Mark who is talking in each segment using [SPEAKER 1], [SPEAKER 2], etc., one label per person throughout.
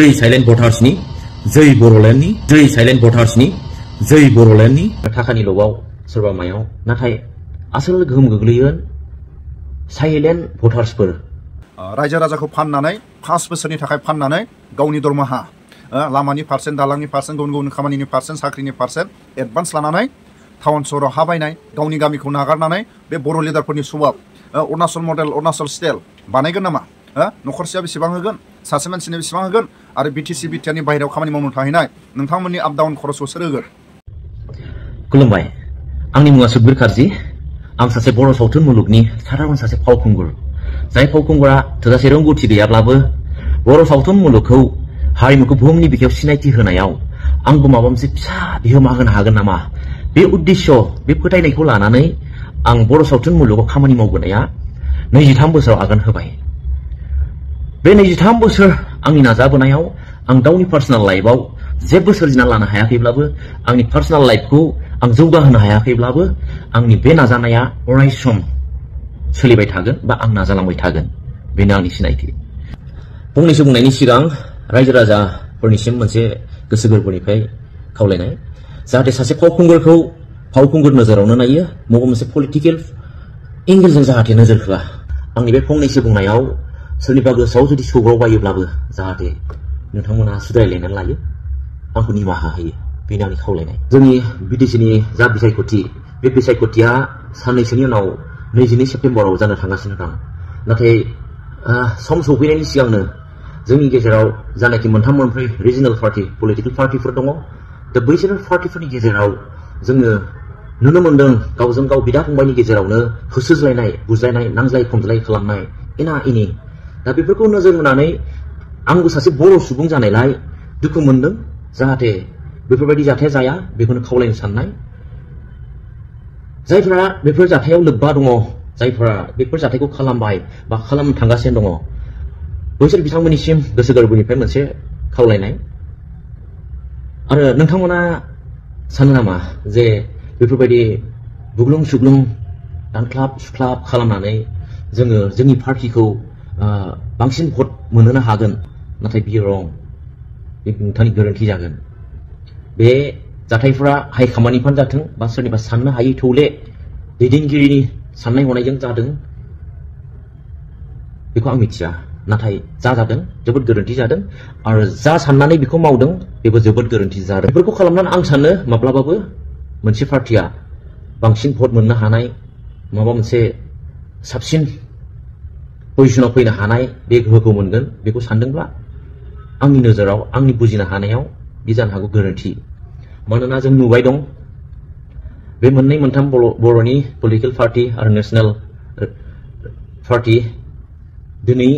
[SPEAKER 1] जै साइलेंट भटार्सनि जै बर'लेण्डनि जै साइलेंट भटार्सनि जै बर'लेण्डनि थाखानि लबाव सोरबा मायाव नाथाय आसल गोहोम गोग्लैगोन साइलेंट भटार्सफोर
[SPEAKER 2] रायजो राजाखौ फाननानै 5 बोसोरनि थाखाय फाननानै गावनि दरमाहा लामानि पारसेन्ट दालांनि पारसेन्ट गुबुन गुबुन खामानिनि पारसेन्ट साख्रिनि पारसेन्ट एडभान्स लानानै टाउन सहराव हा बायनाय गावनि गामिखौ नागारनानै बे बर' लिडारफोरनि सभाब अरुणाचल मडेल अरुणाचल स्टाइल बानायगोन नामा न'खरसेया बेसेबां होगोन सासे मानसिनो बेसेबां होगोन आरो बिटिसि बिटिआरनि बाहेरायाव खामानि मावनो थाहैनाय नोंथांमोननि आप डाउन खरसखौ सोर होगोन
[SPEAKER 1] खुलुमबाय आंनि मुङा सुखबीर कार्जी आं सासे बर' सावथुन मुलुगनि साधारन सासे फावखुंगुर जाय फावखुंगुरा थोजासे रोंगौथि गैयाब्लाबो बर' सावथुन मुलुगखौ हारिमुखौ बुहुमनि बिखायाव सिनायथि होनायाव आंबो माबा मोनसे फिसा बिहोमा होनो हागोन नामा बे उद्देश्य बे फोथायनायखौ लानानै आं बर' सावथुन मुलुगाव खामानि मावबोनाया 23 बोसोराव आगान होबाय बे 23 बोसोर आंनि नाजाबोनायाव आं गावनि पार्सनेल लाइफआव जेबो सोरजिना लानो हायाखैब्लाबो आंनि पार्सनेल लाइफखौ आं जौगाहोनो हायाखैब्लाबो आंनि बे नाजानाया अरायसम सोलिबाय थागोन बा आं नाजालांबाय थागोन बेनो आंनि सिनायथि फंनैसो बुंनायनि सिगां रायजो राजाफोरनिसिम मोनसे गोसो गोरबोनिफ्राय खावलायनाय जाहाथे सासे फावखुंगुरखौ फावखुंगुर नोजोरावनो नायो माबा मोनसे पलिटिकेल एंगेलजों जाहाथे नोजोर होआ आंनि बे फंनैसो बुंनायाव सोरनिबा गोसोआव जुदि सौग्रावबायोब्लाबो जाहाथे नोंथांमोना सुद्रायलायनानै लायो आंखौ निमाहा होयो बेनो आंनि खावलायनाय जोंनि बिटिसिनि जा बिसायख'थि बे बिसायख'थिया साननैसोनि उनाव 22 सेप्तेम्बराव जानो थांगासिनो दं नाथाय सम सौफैनायनि सिगांनो जोंनि गेजेराव जानाखि मोनथाम मोनब्रै रिजनेल पार्टी पलिटिकल पार्टीफोर दङ दा बैसोर पार्टीफोरनि गेजेराव जोङो नुनो मोनदों गावजों गाव बिदा फंबायनि गेजेरावनो होसोज्लायनाय बुज्लायनाय नांज्लाय खमज्लाय खालामनाय एना एनि दा बेफोरखौ नोजोर होनानै आंबो सासे बर' सुबुं जानायलाय दुखु मोनदों जाहाथे बेफोरबायदि जाथाया जाया बेखौनो खावलायनो साननाय जायफोरा बेफोर जाथायाव लोब्बा दङ जायफोरा बेफोर जाथायखौ खालामबाय बा खालामनो थांगासिनो दङ बैसोर बिथांमोननिसिम गोसो गोरबोनिफ्राय मोनसे खावलायनाय आरो नोंथांमोना सानो नामा जे बेफोरबायदि बुग्लुं सुग्लुं दानख्लाब सुख्लाब खालामनानै जोङो जोंनि पार्टीखौ बांसिन भट मोनहोनो हागोन नाथाय बियो रं बे नोंथांनि गोरोन्थि जागोन बे जाथायफोरा हाइ खामानिफ्रानो जाथों बा सोरनिबा साननो हायै थौले दैदेनगिरिनि साननाय हनायजों जादों बेखौ आं मिथिया नाथाय जा जादों जोबोद गोरोन्थि जादों आरो जा साननानै बेखौ मावदों बेबो जोबोद गोरोन्थि जादों बेफोरखौ खालामनानै आं सानो माब्लाबाबो मोनसे पार्टीया बांसिन भट मोननो हानाय माबा मोनसे साबसिन पजिशनाव फैनो हानाय बे गोहोखौ मोनगोन बेखौ सानदोंब्ला आंनि नोजोराव आंनि बुजिनो हानायाव बे जानो हागौ गोरोन्थि मानोना जों नुबाय दं बे मोननै मोनथाम बर'नि पलिटिकल पार्टी आरो नेशनेल पार्टी दिनै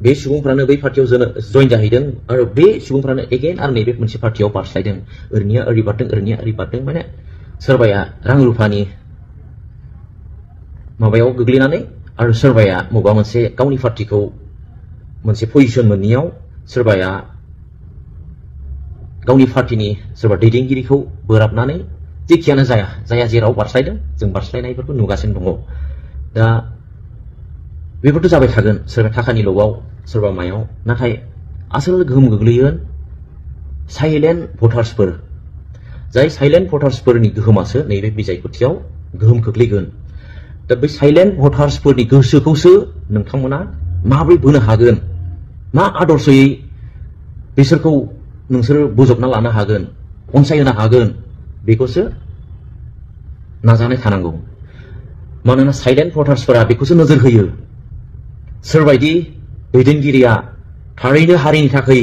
[SPEAKER 1] बे सुबुंफ्रानो बै पार्टीयाव जइन जाहैदों आरो बे सुबुंफ्रानो एगेन आरो नैबे मोनसे पार्टीयाव बारस्लायदों ओरैनिया ओरै बारदों ओरैनिया ओरै बारदों माने सोरबाया रां रुफानि माबायाव गोग्लैनानै आरो सोरबाया मबा मोनसे गावनि पार्टीखौ मोनसे पजिशन मोनैयाव सोरबाया गावनि पार्टीनि सोरबा दैदेनगिरिखौ बोराबनानै जेखियानो जाया जेराव बारस्लायदों जों बारस्लायनायफोरखौ नुगासिनो दङ दा बेफोरथ' जाबाय थागोन सोरबा थाखानि लबाव सोरबा मायाव नाथाय आसल गोहोम गोग्लैगोन साइलेन्ट भटार्सफोर जाय साइलेन्ट भटार्सफोरनि गोहोमासो नैबे बिसायख'थियाव गोहोम खोख्लैगोन दा बे साइलेन्ट भटार्सफोरनि गोसोखौसो नोंथांमोना माबोरै बोनो हागोन मा आदर्शयै बिसोरखौ नोंसोर बोजबना लानो हागोन अनसायहोनो हागोन बेखौसो नाजानाय थानांगौ मानोना साइलेन्ट भटार्सफोरा बेखौसो नोजोर होयो सोरबायदि दैदेनगिरिया थारैनो हारिनि थाखाय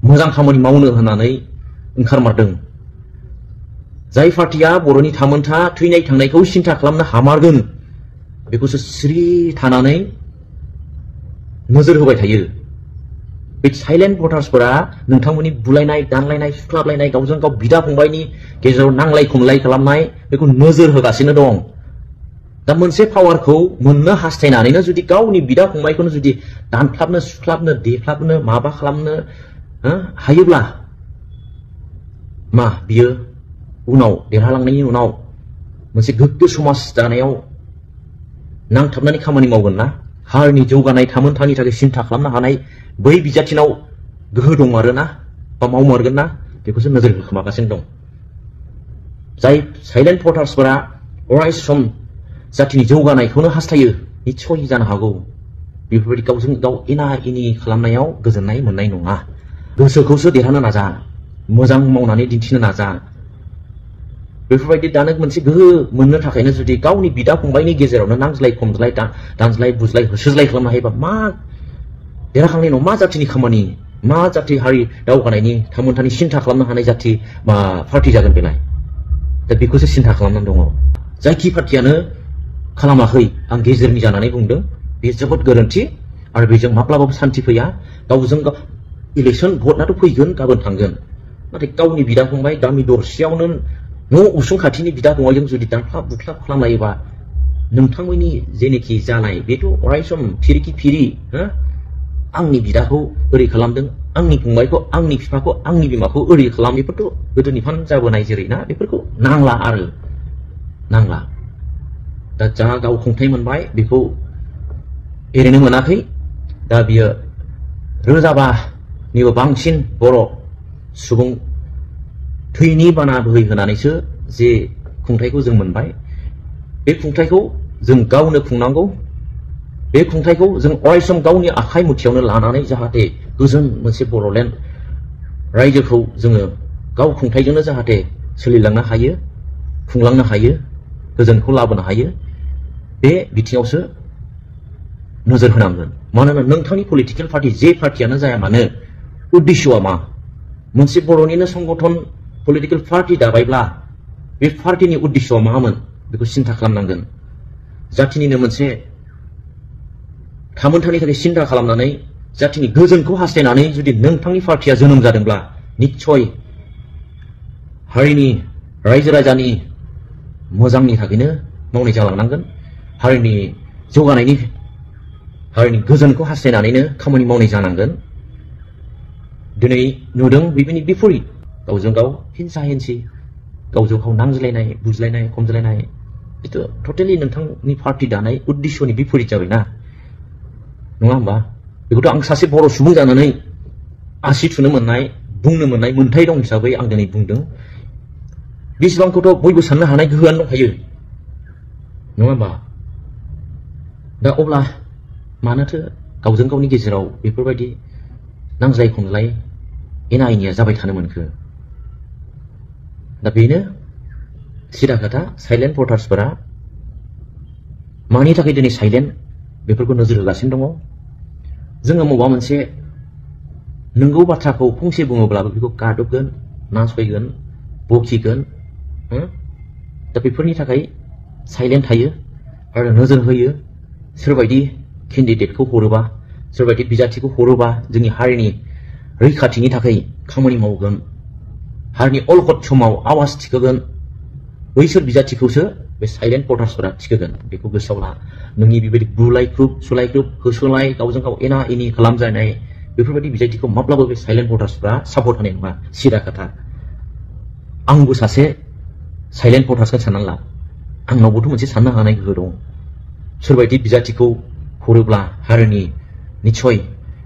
[SPEAKER 1] मोजां खामानि मावनो होननानै ओंखारमारदों जाय पार्टीया बर'नि थामोनथा थैनाय थांनायखौ सिन्था खालामनो हामारगोन बेखौसो सिरि थानानै नोजोर होबाय थायो बे साइलेन्ट भटार्सफोरा नोंथांमोननि बुलायनाय दानलायनाय सुख्लाबलायनाय गावजों गाव बिदा फंबायनि गेजेराव नांलाय खमलाय खालामनाय बेखौ नोजोर होगासिनो दं दा मोनसे पावारखौ मोननो हास्थायनानैनो जुदि गावनि बिदा फंबायखौनो जुदि दानख्लाबनो सुख्लाबनो देख्लाबनो माबा खालामनो हायोब्ला मा बियो उनाव देरहालांनायनि उनाव मोनसे गोग्गो समाज दानायाव नांथाबनानै खामानि मावगोन ना हारिनि जौगानाय थामोनथानि थाखाय सिन्था खालामनो हानाय बै बिजाथिनाव गोहो दंमारोना बा मावमारगोन ना बेखौसो नोजोर होखोमागासिनो दं। जाय साइलेन्ट भटार्सफोरा अराय सम जातिनि जौगानायखौनो हास्थायो निस्सय जानो हागौ बेफोरबायदि गावजों गाव एना एनि खालामनायाव गोजोननाय मोननाय नङा। गोसोखौसो देरहानो नाजा, मोजां मावनानै दिन्थिनो नाजा। बेफोरबायदि दानो मोनसे गोहो मोननो थाखायनो जुदि गावनि बिदा फंबायनि गेजेरावनो नांज्लाय खमज्लाय दानज्लाय बुज्लाय होसोज्लाय खालामनो हायोबा मा देरहाखांनायनि उनाव मा जातिनि खामानि, मा जाति हारि दावगानायनि थामोनथानि सिन्था खालामनो हानाय जाति बा पार्टि जागोन बेलाय। दा बेखौसो सिन्था खालामनानै दङ। जायखि पार्टियानो खालामाखै आं गेजेरनि जानानै बुंदों बे जोबोद गोरोन्थि आरो बेजों माब्लाबाबो सान्थि फैया। गावजों गाव इलेक्सन भटआथ' फैगोन गाबोन थांगोन, नाथाय गावनि बिदा फंबाय गामि दरसेयावनो न' उसुं खाथिनि बिदा फंबायजों जुदि दानख्लाब बुख्लाब खालामलायोबा नोंथांमोननि जेनोखि जानाय बेथ' अराय सम फिरिखि फिरि आंनि बिदाखौ ओरै खालामदों, आंनि फंबायखौ, आंनि बिफाखौ, आंनि बिमाखौ ओरै खालाम, बेफोरथ' गोदोनिफ्रायनो जाबोनाय जेरै ना बेफोरखौ नांला आरो नांला। दा जा गाव खुंथाय मोनबाय बेखौ एरैनो मोनाखै। दा बियो रोजाबानिबो बांसिन बर' सुबुं थैनि बाना बोहैहोनानैसो जे खुंथायखौ जों मोनबाय, बे खुंथायखौ जों गावनो खुंनांगौ। बे खुंथायखौ जों अरायसम गावनि आखाइ मुथियावनो लानानै जाहाथे गोजोन मोनसे बर'लेण्ड रायजोखौ जोङो गाव खुंथायजोंनो जाहाथे सोलिलांनो हायो, खुंलांनो हायो, गोजोनखौ लाबोनो हायो, बे बिथिङावसो नोजोर होनांगोन। मानोना नोंथांनि पलिटिकेल पार्टि जे पार्टियानो जाया मानो उद्देश्यआ मा, मोनसे बर'निनो संगठन पलिटिकेल पार्टि दाबायब्ला बे पार्टिनि उद्देश्यआ मामोन बेखौ सिन्था खालामनांगोन। जातिनिनो मोनसे थामोनथानि थाखाय सिन्था खालामनानै जातिनि गोजोनखौ हास्थायनानै जुदि नोंथांनि पार्टिया जोनोम जादोंब्ला निस्सय हारिनि रायजो राजानि मोजांनि थाखायनो मावनाय जालांनांगोन। हारिनि जौगानायनि, हारिनि गोजोनखौ हास्थायनानैनो खामानि मावनाय जानांगोन। दिनै नुदों बेनि बिपरित गावजों गाव हिंसा हिंसि, गावजों गाव नांज्लायनाय बुज्लायनाय खमज्लायनाय, बेथ' टटेलि नोंथांनि पार्टि दानाय उद्देश्यनि बिपरित जाबायना, नङा होमबा? बेखौथ' आं सासे बर' सुबुं जानानै आसि थुनो मोननाय, बुंनो मोननाय मोन्थाय दं हिसाबै आं दिनै बुंदों। बेसेबांखौथ' बयबो साननो हानाय गोहोआनो दंखायो, नङा होमबा? दा अब्ला मानोथो गावजों गावनि गेजेराव बेफोरबायदि नांज्लाय खमज्लाय एना एनिया जाबाय थानो मोनखो? दा बेनो सिदा खोथा। साइलेन्ट भटार्सफोरा मानि थाखाय दिनै साइलेन्ट बेफोरखौ नोजोर होगासिनो दङ। जोङो बबेबा मोनसे नंगौ बाथ्राखौ फंसे बुङोब्लाबो बेखौ गादबगोन, नासयगोन, बखिगोन। दा बेफोरनि थाखाय साइलेन्ट थायो आरो नोजोर होयो। सोरबायदि केन्डिडेटखौ हरोबा, सोरबायदि बिजाथिखौ हरोबा जोंनि हारिनि रैखाथिनि थाखाय खामानि मावगोन, हारिनि अलखद समाव आवाज थिखोगोन, बैसोर बिजाथिखौसो बे साइलेन्ट भटार्सफोरा थिखोगोन। बेखौ गोसोआव ला। नोंनि बेबायदि बुलायख्रुब सुलायख्रुब होसोलाय गावजों गाव एना एनि खालामजानाय बेफोरबायदि बिजाथिखौ माब्लाबो बे साइलेन्ट भटार्सफोरा सापर्ट होनाय नङा। सिदा खोथा। आंबो सासे साइलेन्ट भटार्सखौ साननानै ला। आंनावबोथ' मोनसे साननो हानाय गोहो दं। सोरबायदि बिजाथिखौ हरोब्ला हारिनि निस्सय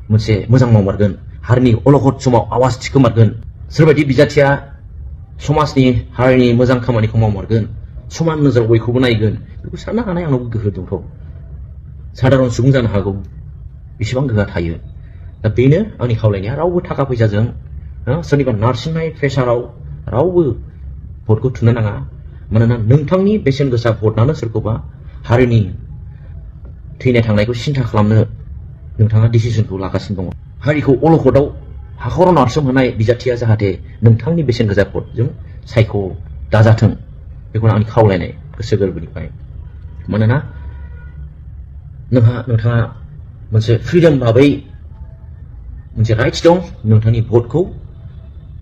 [SPEAKER 1] मोनसे मोजां मावमारगोन, हारिनि अलखद समाव आवाज थिखोमारगोन। सोरबायदि बिजाथिया समाजनि हारिनि मोजां खामानिखौ मावमारगोन, समान नोजोराव बयखौबो नायगोन, बेखौ साननो हानाय आंनाव गोहो दंथ'। साधारन सुबुं जानो हागौ, बेसेबां गोहोआ थायो। दा बेनो आंनि खावलायनाया। रावबो थाखा फैसाजों सोरनिबा नारसिननाय प्रेसाराव रावबो भटखौ थुनो नाङा। मानोना नोंथांनि बेसेन गोसा भटआनो सोरखौबा हारिनि थैनाय थांनायखौ सिन्था खालामनो नोंथाङा डिसिसनखौ लागासिनो दङ। हारिखौ अलखदाव हाखराव नारसोमहोनाय बिजाथिया जाहाथे नोंथांनि बेसेन गोसा भटजों सायख' दाजाथों, बेखौनो आंनि खावलायनाय गोसो गोरबोनिफ्राय। मानोना नोंथाङा मोनसे फ्रिडम भाबै मोनसे राइट्स दं नोंथांनि भटखौ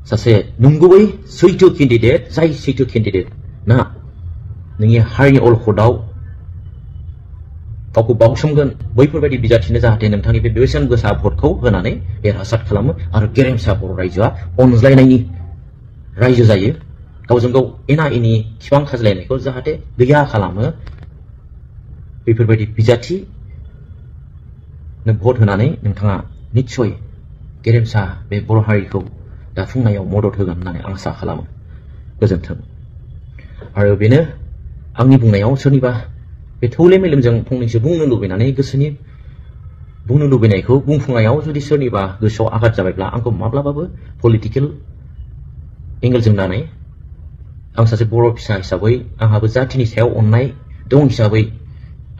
[SPEAKER 1] सासे नंगुबै सैथो केन्डिडेट, जाय सैथो केन्डिडेट ना नोंनि हारिनि अलखदाव गावखौ बाउसोमगोन, बैफोरबायदि बिजाथिनो जाहाथे नोंथांनि बे बेसेन गोसा भटखौ होनानै देरहासार खालामो आरो गेरेमसा बर' रायजोआ अनज्लायनायनि रायजो जायो। गावजों गाव एना एनि खिफां खाज्लायनायखौ जाहाथे गैया खालामो। बेफोरबायदि बिजाथिनो भट होनानै नोंथाङा निस्सय गेरेमसा बे बर' हारिखौ दाफुंनायाव मदद होगोन होननानै आं आसा खालामो। गोजोन्थों। आरो बेनो आंनि बुंनायाव सोरनिबा बे थौले मेलेमजों फंनैसो बुंनो लुबैनानै गोसोनि बुंनो लुबैनायखौ बुंफुंनायाव जुदि सोरनिबा गोसोआव आघात जाबायब्ला आंखौ माब्लाबाबो पलिटिकेल एंगेलजों नानै आं सासे बर' फिसा हिसाबै आंहाबो जातिनि सायाव अननाय दं हिसाबै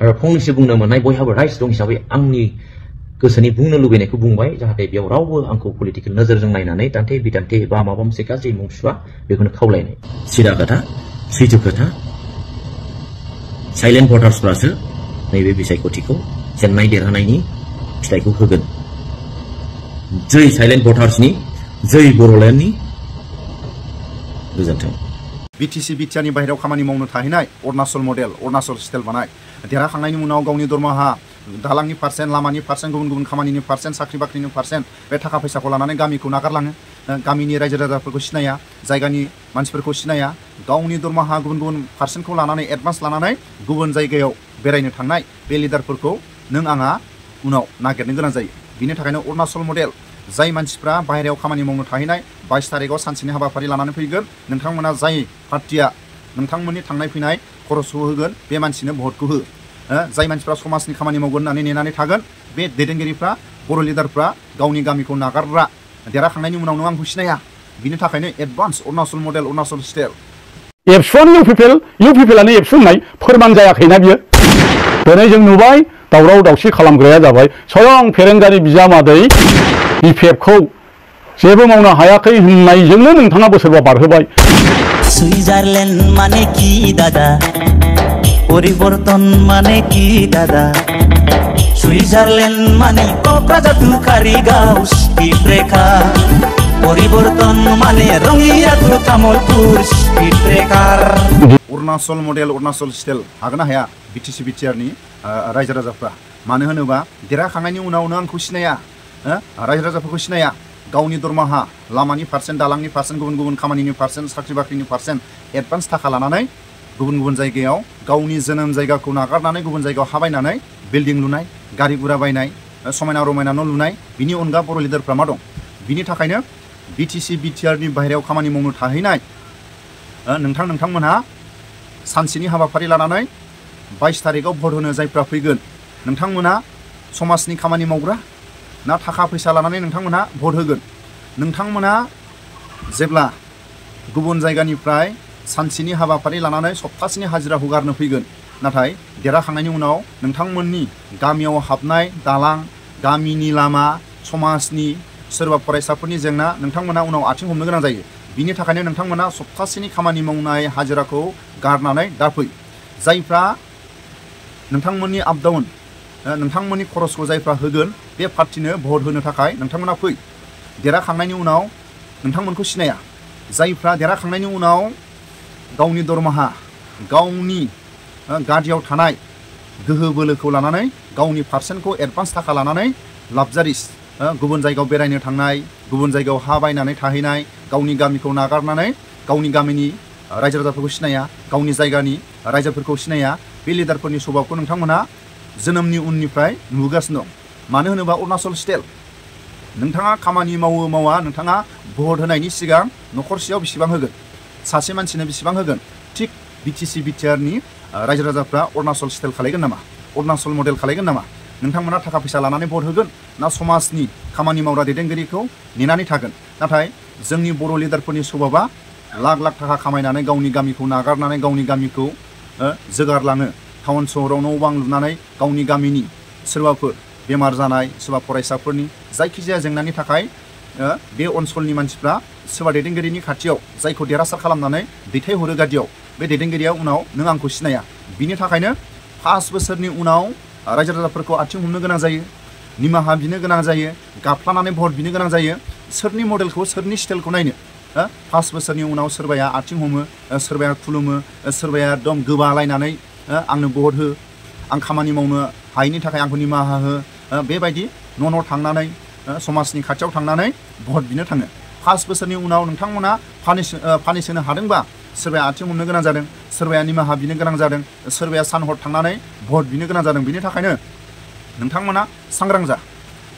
[SPEAKER 1] आरो फंनैसो बुंनो मोननाय बयहाबो राइट्स दं हिसाबै आंनि गोसोनि बुंनो लुबैनायखौ बुंबाय, जाहाथे बेयाव रावबो आंखौ पलिटिकेल नोजोरजों नायनानै दान्थे बिदान्थे बा माबा मोनसे गाज्रि मुं सुवा, बेखौनो खावलायनाय। सिदा खोथा, सैथो खोथा। साइलेन्ट भटार्सफ्रासो नैबे बिसायख'थिखौ जेननाय देरहानायनि फिथाइखौ होगोन। जै साइलेन्ट भटार्सनि, जै बर'लेण्डनि। गोजोन्थों।
[SPEAKER 2] बिटिसि बिटिआरनि बाहेरायाव खामानि मावनो थाहैनाय अरुणाचल मडेल, अरुणाचल स्टाइल बानाय देरहाखांनायनि उनाव गावनि दरमाहा, दालांनि पार्सेन्ट, लामानि पार्सेन्ट, गुबुन गुबुन खामानिनि पार्सेन्ट, साख्रि बाख्रिनि पार्सेन्ट, बे थाखा फैसाखौ लानानै गामिखौ नागारलाङो। गामिनि रायजो राजाफोरखौ सिनाया, जायगानि मानसिफोरखौ सिनाया, गावनि दरमाहा गुबुन गुबुन पार्सेन्टखौ लानानै एडभान्स लानानै गुबुन जायगायाव बेरायनो थांनाय बे लिडारफोरखौ नों आंहा उनाव नागिरनो गोनां जायो। बिनि थाखायनो अरुणाचल मडेल, जाय मानसिफ्रा बाहेरायाव खामानि मावनो थाहैनाय 22 तारिखआव सानसेनि हाबाफारि लानानै फैगोन, नोंथांमोना जाय पार्टिया नोंथांमोननि थांनाय फैनाय खरसखौ होगोन बे मानसिनो भटखौ हो। जाय मानसिफ्रा समाजनि खामानि मावगोन होननानै नेनानै थागोन, बे दैदेनगिरिफ्रा, बर' लिडारफ्रा गावनि गामिखौ नागारग्रा देरहाखांनायनि उनाव नों आंखौ सिनाया। बिनि थाखायनो advance Arunachal model, Arunachal style.
[SPEAKER 3] एबसुवानो इउ पिपिएलआनो एबसुनाय फोरमान जायाखैना बियो। दिनै जों नुबाय दावराव दावसि खालामग्राया जाबाय स्वयं फेरेंगारि बिजामादै बिपिएफखौ जेबो मावनो हायाखै होननायजोंनो नोंथाङा बोसोरबा बारहोबाय।
[SPEAKER 4] सुइजारलेण्ड माने कि दादा, परिबर्तन माने कि दादा, सुइजारलेण्ड माने क'क्राझार कारिगाव स्पिड ब्रेकार, परिबर्तन माने Rangia Tamulpur speed breaker.
[SPEAKER 2] Arunachal model, Arunachal style हागोन ना हाया बिटिसि बिटिआरनि रायजो राजाफ्रा? मानो होनोबा देरहाखांनायनि उनाव नों आंखौ सिनाया, रायजो राजाफोरखौ सिनाया। गावनि दरमाहा, लामानि पार्सेन्ट, दालांनि पार्सेन्ट, गुबुन गुबुन खामानिनि पार्सेन्ट, साख्रि बाख्रिनि पार्सेन्ट एडभान्स थाखा लानानै गुबुन गुबुन जायगायाव गावनि जोनोम जायगाखौ नागारनानै गुबुन जायगायाव हा बायनानै बिल्डिं लुनाय, गारि गुरा बायनाय, समायना रमायना न' लुनाय, बिनि अनगा बर' लिडारफ्रा मा दं? बिनि थाखायनो बिटिसि बिटिआरनि बाहेरायाव खामानि मावनो थाहैनाय नोंथांमोनहा सानसेनि हाबाफारि लानानै 22 तारिखआव भट होनो जायफ्रा फैगोन, नोंथांमोना समाजनि खामानि मावग्रा ना थाखा फैसा लानानै नोंथांमोनहा भट होगोन? नोंथांमोना जेब्ला गुबुन जायगानिफ्राय सानसेनि हाबाफारि लानानै सप्तासेनि हाजिरा हगारनो फैगोन, नाथाय देरहाखांनायनि उनाव नोंथांमोननि गामियाव हाबनाय दालां, गामिनि लामा, समाजनि सोरबा फरायसाफोरनि जेंना नोंथांमोना उनाव आथिं हमनो गोनां जायो। बिनि थाखायनो नोंथांमोना सप्तासेनि खामानि मावनाय हाजिराखौ गारनानै दा फै। जायफ्रा नोंथांमोननि आप डाउन, नोंथांमोननि खरसखौ जायफ्रा होगोन बे पार्टिनो भट होनो थाखाय नोंथांमोना फै। देरहाखांनायनि उनाव नोंथांमोनखौ सिनाया। जायफ्रा देरहाखांनायनि उनाव गावनि दरमाहा, गावनि गादियाव थानाय गोहो बोलोखौ लानानै गावनि पार्सेन्टखौ एडभान्स थाखा लानानै लाक्जारिस गुबुन जायगायाव बेरायनो थांनाय, गुबुन जायगायाव हा बायनानै थाहैनाय, गावनि गामिखौ नागारनानै गावनि गामिनि रायजो राजाफोरखौ सिनाया, गावनि जायगानि रायजोफोरखौ सिनाया, बे लिडारफोरनि स्वभाबखौ नोंथांमोना जोनोमनि उननिफ्राय नुगासिनो दं। मानो होनोबा अरुणाचल स्टाइल, नोंथाङा खामानि मावो मावा, नोंथाङा भट होनायनि सिगां न'खरसेयाव बेसेबां होगोन, सासे मानसिनो बेसेबां होगोन, थिग बिटिसि बिटिआरनि रायजो राजाफ्रा अरुणाचल स्टाइल खालायगोन नामा? अरुणाचल मडेल खालायगोन नामा? नोंथांमोना थाखा फैसा लानानै भट होगोन ना समाजनि खामानि मावग्रा दैदेनगिरिखौ नेनानै थागोन? नाथाय जोंनि बर' लिडारफोरनि स्वभाबा लाख लाख थाखा खामायनानै गावनि गामिखौ नागारनानै गावनि गामिखौ जोगारलाङो। टाउन सहराव न' बां लुनानै गावनि गामिनि सोरबाफोर बेमार जानाय, सोरबा फरायसाफोरनि जायखिजाया जेंनानि थाखाय बे ओनसोलनि मानसिफ्रा सोरबा दैदेनगिरिनि खाथियाव जायखौ देरहासार खालामनानै दैथायहरो गादियाव, बे दैदेनगिरिया उनाव नों आंखौ सिनाया। बिनि थाखायनो 5 बोसोरनि उनाव रायजो राजाफोरखौ आथिं हमनो गोनां जायो, निमाहा बिनो गोनां जायो, गाफ्लानानै भट बिनो गोनां जायो। सोरनि मडेलखौ, सोरनि स्टाइलखौ नायनो? 5 बोसोरनि उनाव सोरबाया आथिं हमो, सोरबाया खुलुमो, सोरबाया एकदम गोबालायनानै आंनो भट हो, आं खामानि मावनो हायैनि थाखाय आंखौ निमाहा हो, बेबायदि न' थांनानै समाजनि खाथियाव थांनानै भट बिनो थाङो। 5 बोसोरनि उनाव नोंथांमोना पानिस होनो हादोंबा सोरबाया आथिं हमनो गोनां जादों, सोरबाया निमाहा बिनो गोनां जादों, सोरबाया सान हर थांनानै भट बिनो गोनां जादों। बिनि थाखायनो नोंथांमोना सांग्रां जा।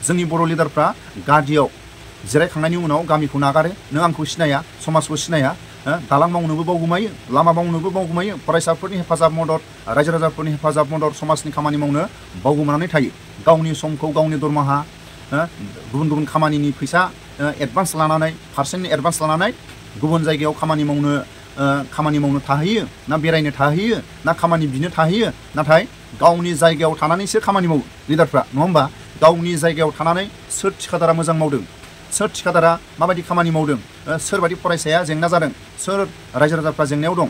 [SPEAKER 2] जोंनि बर' लिडारफ्रा गादियाव जिरायखांनायनि उनाव गामिखौ नागारो नों आंखौ सिनाया समाजखौ सिनाया दालां मावनोबो बावगोमायो लामा मावनोबो बावगोमायो फरायसाफोरनि हेफाजाब मदद रायजो राजाफोरनि हेफाजाब मदद समाजनि खामानि मावनो बावगोमानानै थायो गावनि समखौ गावनि दरमाहा गुबुन गुबुन खामानिनि फैसा एडभान्स लानानै पारसेन्टनि एडभान्स लानानै गुबुन जायगायाव खामानि मावनो थाहैयो ना बेरायनो थाहैयो ना खामानि बिनो थाहैयो नाथाय गावनि जायगायाव थानानैसो खामानि मावो लिडारफ्रा नङा होमबा गावनि जायगायाव थानानै सोर थिखादारा मोजां मावदों सोर थिखादारा माबायदि खामानि मावदों सोरबादि फरायसाया जेंना जादों सोर रायजो राजाफ्रा जेंनायाव दं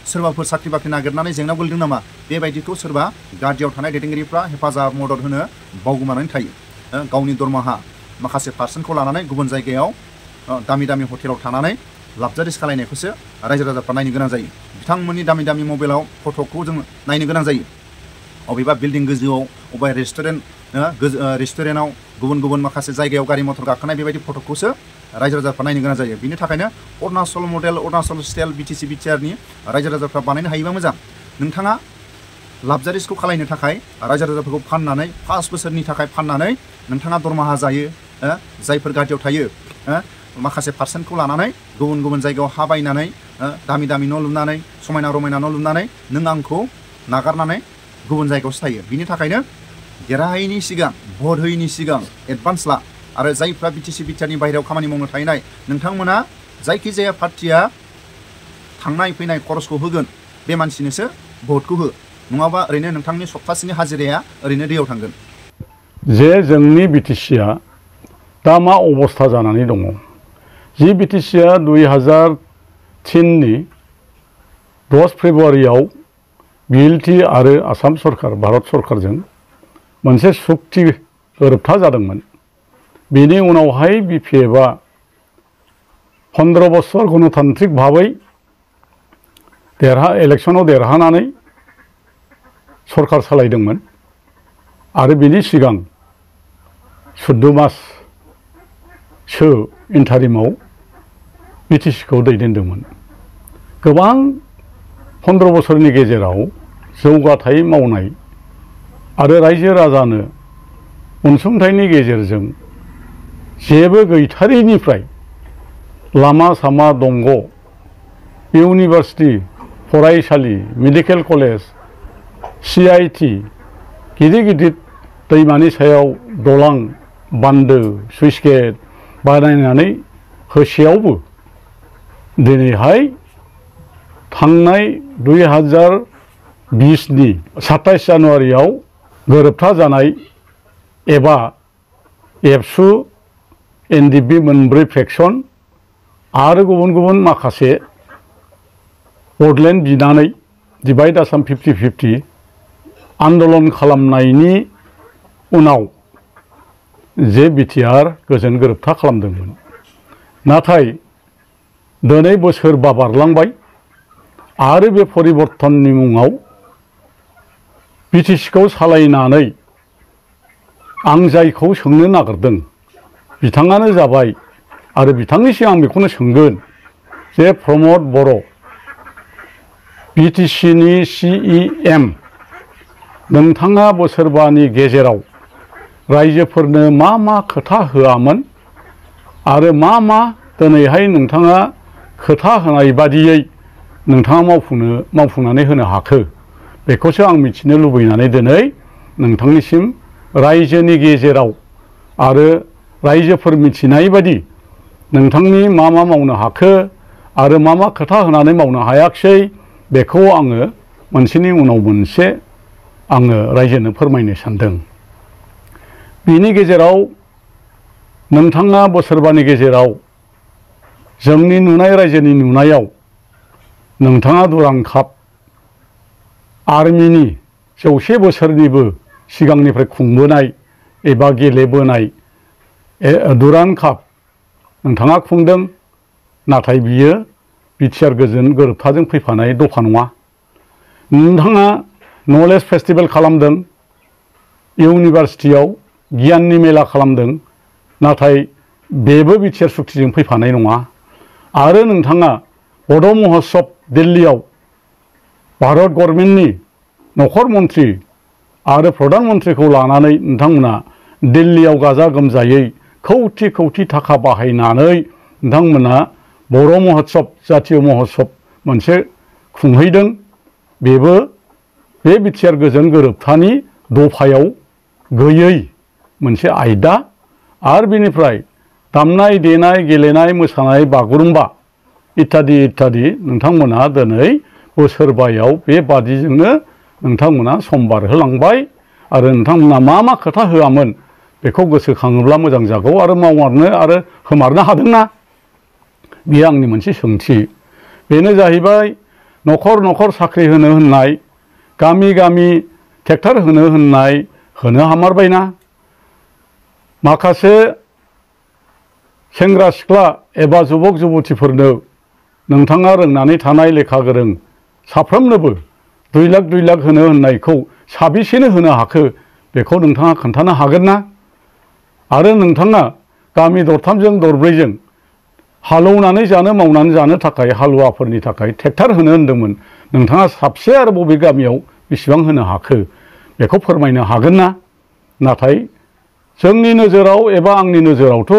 [SPEAKER 2] सोरबाफोर साख्रि बाख्रि नागिरनानै जेंना गोलैदों नामा बेबायदिखौ सोरबा गादियाव थानाय दैदेनगिरिफ्रा हेफाजाब मदद होनो बावगोमानानै थायो गावनि दरमाहा माखासे पारसेन्टखौ लानानै गुबुन जायगायाव दामि दामि हटेलाव थानानै लाक्जारिस खालायनायखौसो रायजो राजाफ्रा नायनो गोनां जायो बिथांमोननि दामि दामि मबाइलाव फट'खौ जों नायनो गोनां जायो अबेबा बिल्डिं गोजौआव अबेबा रेस्टुरेन्टआव गुबुन गुबुन माखासे जायगायाव गारि मटर गाखोनाय बेबायदि फट'खौसो रायजो राजाफ्रा नायनो गोनां जायो बिनि थाखायनो Arunachal model Arunachal style BTC बिटिआरनि रायजो राजाफ्रा बानायनो हायोबा मोजां नोंथाङा लाक्जारिसखौ खालायनो थाखाय रायजो राजाफोरखौ फाननानै 5 बोसोरनि थाखाय फाननानै नोंथाङा दरमाहा जायो जायफोर गादियाव थायो माखासे पारसेन्टखौ लानानै गुबुन गुबुन जायगायाव हा बायनानै दामि दामि न' लुनानै समायना रमायना न' लुनानै नों आंखौ नागारनानै गुबुन जायगायावसो थायो बिनि थाखायनो देरहायैनि सिगां भट होयैनि सिगां एडभान्स ला आरो जायफ्रा बिटिसि बिटिआरनि बाहेरायाव खामानि मावनो थाहैनाय नोंथांमोना जायखिजाया पार्टिया थांनाय फैनाय खरसखौ होगोन बे मानसिनोसो भटखौ हो नङाबा ओरैनो नोंथांनि सप्तासेनि हाजिराया ओरैनो दैयाव थांगोन
[SPEAKER 3] जे जोंनि बिटिसिआ दा मा अबस्था जानानै दङ जि बिटिसिआ 2003नि 10 फेब्रुवारियाव बिएलटि आरो आसाम सरकार भारत सरकारजों मोनसे सुक्ति गोरोबथा जादोंमोन बेनि उनावहाय बिपिएफआ 15 बोसोर गणतान्त्रिक भाबै इलेक्सनाव देरहानानै सरकार सालायदोंमोन आरो बिनि सिगां 14 माससो इन्टारिमाव बिटिसिखौ दैदेनदोंमोन गोबां 15 बोसोरनि गेजेराव जौगाथाय मावनाय आरो रायजो राजानो अनसुंथाइनि गेजेरजों जेबो गैथारैनिफ्राय लामा सामा दंग इउनिभार्सिटि फरायसालि मेडिकेल कलेज CIT गिदिर गिदिर दैमानि सायाव दलां बान्दो सुइस गेट बानायनानै होसेयावबो दिनैहाय थांनाय 2020नि 27 जानुवारियाव गोरोबथा जानाय एबा एबसु एनडिपि मोनब्रै फेक्सन आरो गुबुन गुबुन माखासे बडलेण्ड बिनानै डिभाइड आसाम 50-50 आन्दलन खालामनायनि उनाव जे बिटिआर गोजोन गोरोबथा खालामदोंमोन नाथाय दिनै बोसोरबा बारलांबाय आरो बे परिबर्तननि मुङाव बिटिसिखौ सालायनानै आं जायखौ सोंनो नागिरदों बिथाङानो जाबाय आरो बिथांनिसिम आं बेखौनो सोंगोन जे प्रमद बर' बिटिसिनि CEM नोंथाङा बोसोरबानि गेजेराव रायजोफोरनो मा मा खोथा होआमोन आरो मा दिनैहाय नोंथाङा खोथा होनाय बादियै नोंथाङा मावफुंनानै होनो हाखो बेखौसो आं मिथिनो लुबैनानै दिनै नोंथांनिसिम रायजोनि गेजेराव आरो रायजोफोर मिथिनाय बादि नोंथांनि मा मावनो हाखो आरो मा खोथा होनानै मावनो हायाखिसै बेखौ आङो मोनसेनि उनाव मोनसे आङो रायजोनो फोरमायनो सानदों बिनि गेजेराव नोंथाङा बोसोरबानि गेजेराव जोंनि नुनाय रायजोनि नुनायाव नोंथाङा दुरां काप आर्मिनि 100 बोसोरनिबो सिगांनिफ्राय खुंबोनाय एबा गेलेबोनाय दुरां काप नोंथाङा खुंदों नाथाय बियो बिटिआर गोजोन गोरोबथाजों फैफानाय दफा नङा नोंथाङा नलेज फेस्टिभेल खालामदों इउनिभार्सिटियाव गियाननि मेला खालामदों नाथाय बेबो बिटिआर सुक्तिजों फैफानाय नङा आरो नोंथाङा बड' महोत्सब दिल्लीयाव भारत गभर्नमेन्टनि नखर मन्त्रि आरो प्रधान मन्त्रिखौ लानानै नोंथांमोना दिल्लीयाव गाजा गोमजायै खौथि खौथि थाखा बाहायनानै नोंथांमोना बर' महोत्सब जातीय महोत्सब मोनसे खुंहैदों। बेबो बे बिटिआर गोजोन गोरोबथानि दफायाव गैयै मोनसे आयदा। आरो बेनिफ्राय दामनाय देनाय गेलेनाय मोसानाय बागुरुम्बा इत्यादि इत्यादि नोंथांमोना दिनै बोसोरबायाव बेबादिजोंनो नोंथांमोना सम बारहोलांबाय। आरो नोंथांमोना मा मा खोथा होआमोन बेखौ गोसोखाङोब्ला मोजां जागौ। आरो मावमारनो आरो होमारनो हादोंना? बेयो आंनि मोनसे सोंथि। बेनो जाहैबाय न'खर न'खर साख्रि होनो होननाय, गामि गामि ट्रेक्टर होनो होननाय होनो हामारबायना? माखासे सेंग्रा सिख्ला एबा जुबक जुबतिफोरनो नोंथाङा रोंनानै थानाय लेखा गोरों साफ्रोमनोबो 2 लाख होनो होननायखौ साबेसेनो होनो हाखो बेखौ नोंथाङा खोन्थानो हागोन ना? आरो नोंथाङा गामि दरथामजों दरब्रैजों हालौनानै जानो मावनानै जानो थाखाय हालुवाफोरनि थाखाय ट्रेक्टर होनो होनदोंमोन। नोंथाङा साबसे आरो बबे गामियाव बेसेबां होनो हाखो बेखौ फोरमायनो हागोन ना? नाथाय जोंनि नोजोराव एबा आंनि नोजोरावथ'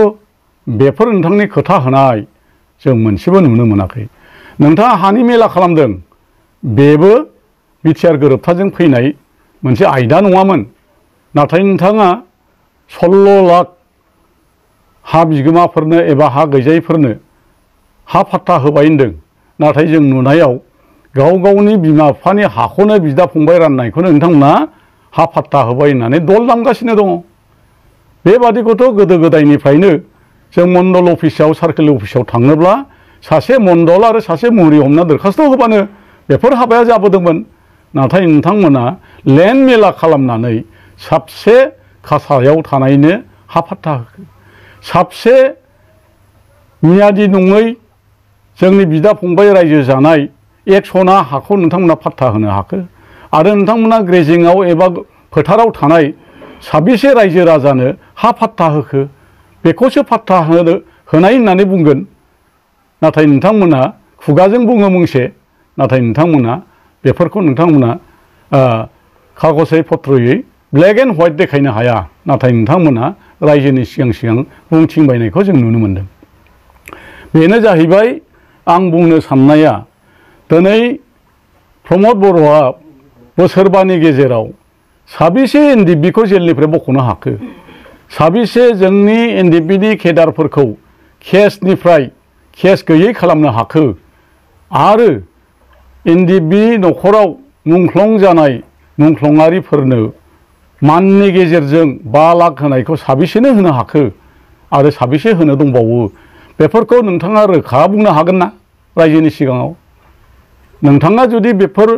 [SPEAKER 3] बेफोर नोंथांनि खोथा होनाय जों मोनसेबो नुनो मोनाखै। नोंथाङा हानि मेला खालामदों, बेबो बिटिआर गोरोबथाजों फैनाय मोनसे आयदा नङामोन। नाथाय नोंथाङा 16 लाख हा बिगोमाफोरनो एबा हा गैजायिफोरनो हा फाट्टा होबाय होनदों। नाथाय जों नुनायाव गाव गावनि बिमा बिफानि हाखौनो बिदा फंबाय राननायखौनो नोंथांमोना हा फाट्टा होबाय होननानै दल दामगासिनो दङ। बेबादिखौथ' गोदो गोदायनिफ्रायनो जों मण्डल अफिसाव सार्केल अफिसाव थाङोब्ला सासे मण्डल आरो सासे मुहुरि हमना दरखास्त होबानो बेफोर हाबाया जाबोदोंमोन। नाथाय नोंथांमोना लेन्ड मेला खालामनानै साबसे खासायाव थानायनो हा फाट्टा होखो, साबसे मियादि नङै जोंनि बिदा फंबाय रायजो जानाय 1 सना हाखौ नोंथांमोना फाट्टा होनो हाखो? आरो नोंथांमोना ग्रेजिंआव एबा फोथाराव थानाय साबेसे रायजो राजानो हा फाट्टा होखो? बेखौसो फाट्टा होनाय होननानै बुंगोन। नाथाय नोंथांमोना खुगाजों बुङो मुंसे, नाथाय नोंथांमोना बेफोरखौ नोंथांमोना कागजै पत्रयै ब्लेक एन्ड व्हाइट देखायनो हाया। नाथाय नोंथांमोना रायजोनि सिगां सिगां बुंथिंबायनायखौ जों नुनो मोनदों। बेनो जाहैबाय आं बुंनो साननाया, दिनै प्रमद बर'आ बोसोरबानि गेजेराव साबेसे एनडिएफबिखौ जेलनिफ्राय बख'नो हाखो? साबेसे जोंनि एनडिएफबिनि केडारफोरखौ केसनिफ्राय केस गैयै खालामनो हाखो? आरो एनडिएफबि न'खराव मुंख्लं जानाय मुंख्लंआरिफोरनो माननि गेजेरजों 5 लाख होनायखौ साबेसेनो होनो हाखो? आरो साबेसे होनो दंबावो? बेफोरखौ नोंथाङा रोखा बुंनो हागोन ना रायजोनि सिगाङाव? नोंथाङा जुदि बेफोर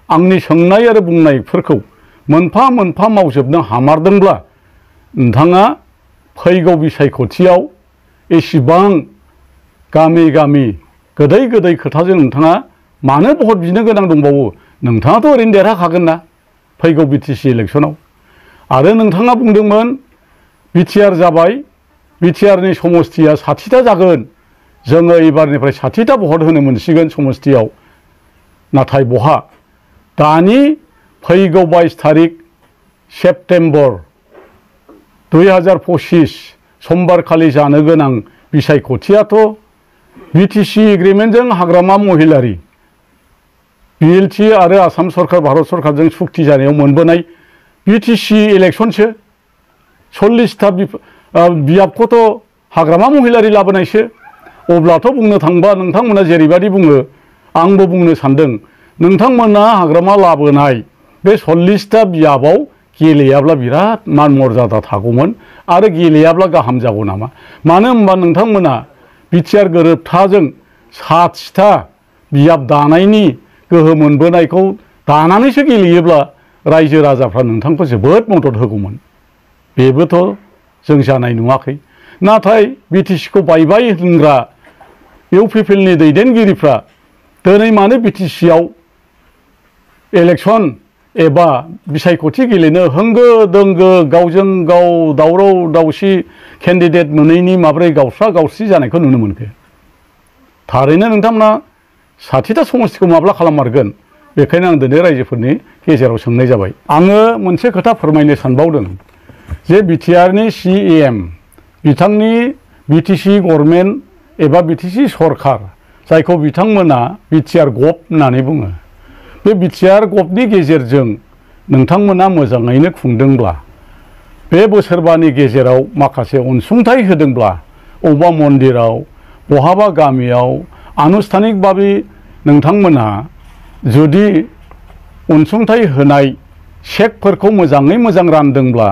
[SPEAKER 3] आंनि सोंनाय आरो बुंनायफोरखौ मोनफा मोनफा मावजोबनो हामारदोंब्ला नोंथाङा फैगौ बिसायख'थियाव एसेबां गामि गामि गोदै गोदै खोथाजों नोंथाङा मानो भट बिनो गोनां दंबावो? नोंथाङाथ' ओरैनो देरहाखागोन ना फैगौ बिटिसि इलेक्सनाव। आरो नोंथाङा बुंदोंमोन बिटिआर जाबाय, बिटिआरनि समस्तिया 60टा जागोन, जोङो एबारनिफ्राय 60टा भट होनो मोनसिगोन समस्तियाव। नाथाय बहा दानि फैगौ 22 तारिख सेप्तेम्बर 2025 समबारखालि जानो गोनां बिसायख'थियाथ' बिटिसि एग्रिमेन्टजों हाग्रामा महिलारि बिएलटि आरो आसाम सरकार भारत सरकारजों सुक्ति जानायाव मोनबोनाय बिटिसि इलेक्सनसो। 40टा बियाबखौथ' हाग्रामा महिलारि लाबोनायसो। अब्लाथ' बुंनो थांबा नोंथांमोना जेरैबायदि बुङो आंबो बुंनो सानदों, नोंथांमोना हाग्रामा लाबोनाय बे 40टा बियाबाव गेलेयाब्ला बिराद मान मर्यादा थागौमोन आरो गेलेयाब्ला गाहाम जागौ नामा? मानो होनबा नोंथांमोना बिटिआर गोरोबथाजों 60टा बियाब दानायनि गोहो मोनबोनायखौ दानानैसो गेलेयोब्ला रायजो राजाफ्रा नोंथांखौ जोबोद मदद होगौमोन। बेबोथ' जों जानाय नुवाखै। नाथाय बिटिसिखौ बायबाय होनग्रा इउपिपिएलनि दैदेनगिरिफ्रा दिनै मानो बिटिसिआव इलेक्सन एबा बिसायख'थि गेलेनो होंगो दोंगो गावजों गाव दावराव दावसि केन्डिडेट मोनैनि माब्रै गावस्रा गावस्रि जानायखौ नुनो मोनखो? थारैनो नोंथांमोना 60टा समस्तिखौ माब्ला खालाममारगोन? बेखायनो आं दिनै रायजोफोरनि गेजेराव सोंनाय जाबाय। आङो मोनसे खोथा फोरमायनो सानबावदों जे बिटिआरनि CEM बिथांनि बिटिसि गभर्नमेन्ट एबा बिटिसि सरकार जायखौ बिथांमोना बिटिआर गभ होननानै बुङो बे बिटिआर गभनि गेजेरजों नोंथांमोना मोजाङैनो खुंदोंब्ला बे बोसोरबानि गेजेराव माखासे अनसुंथाइ होदोंब्ला अबेबा मन्दिराव बहाबा गामियाव आनुষ্ঠাनिकभाबै नोंथांमोना जुदि अनसुंथाइ होनाय चेकफोरखौ मोजाङै मोजां रानदोंब्ला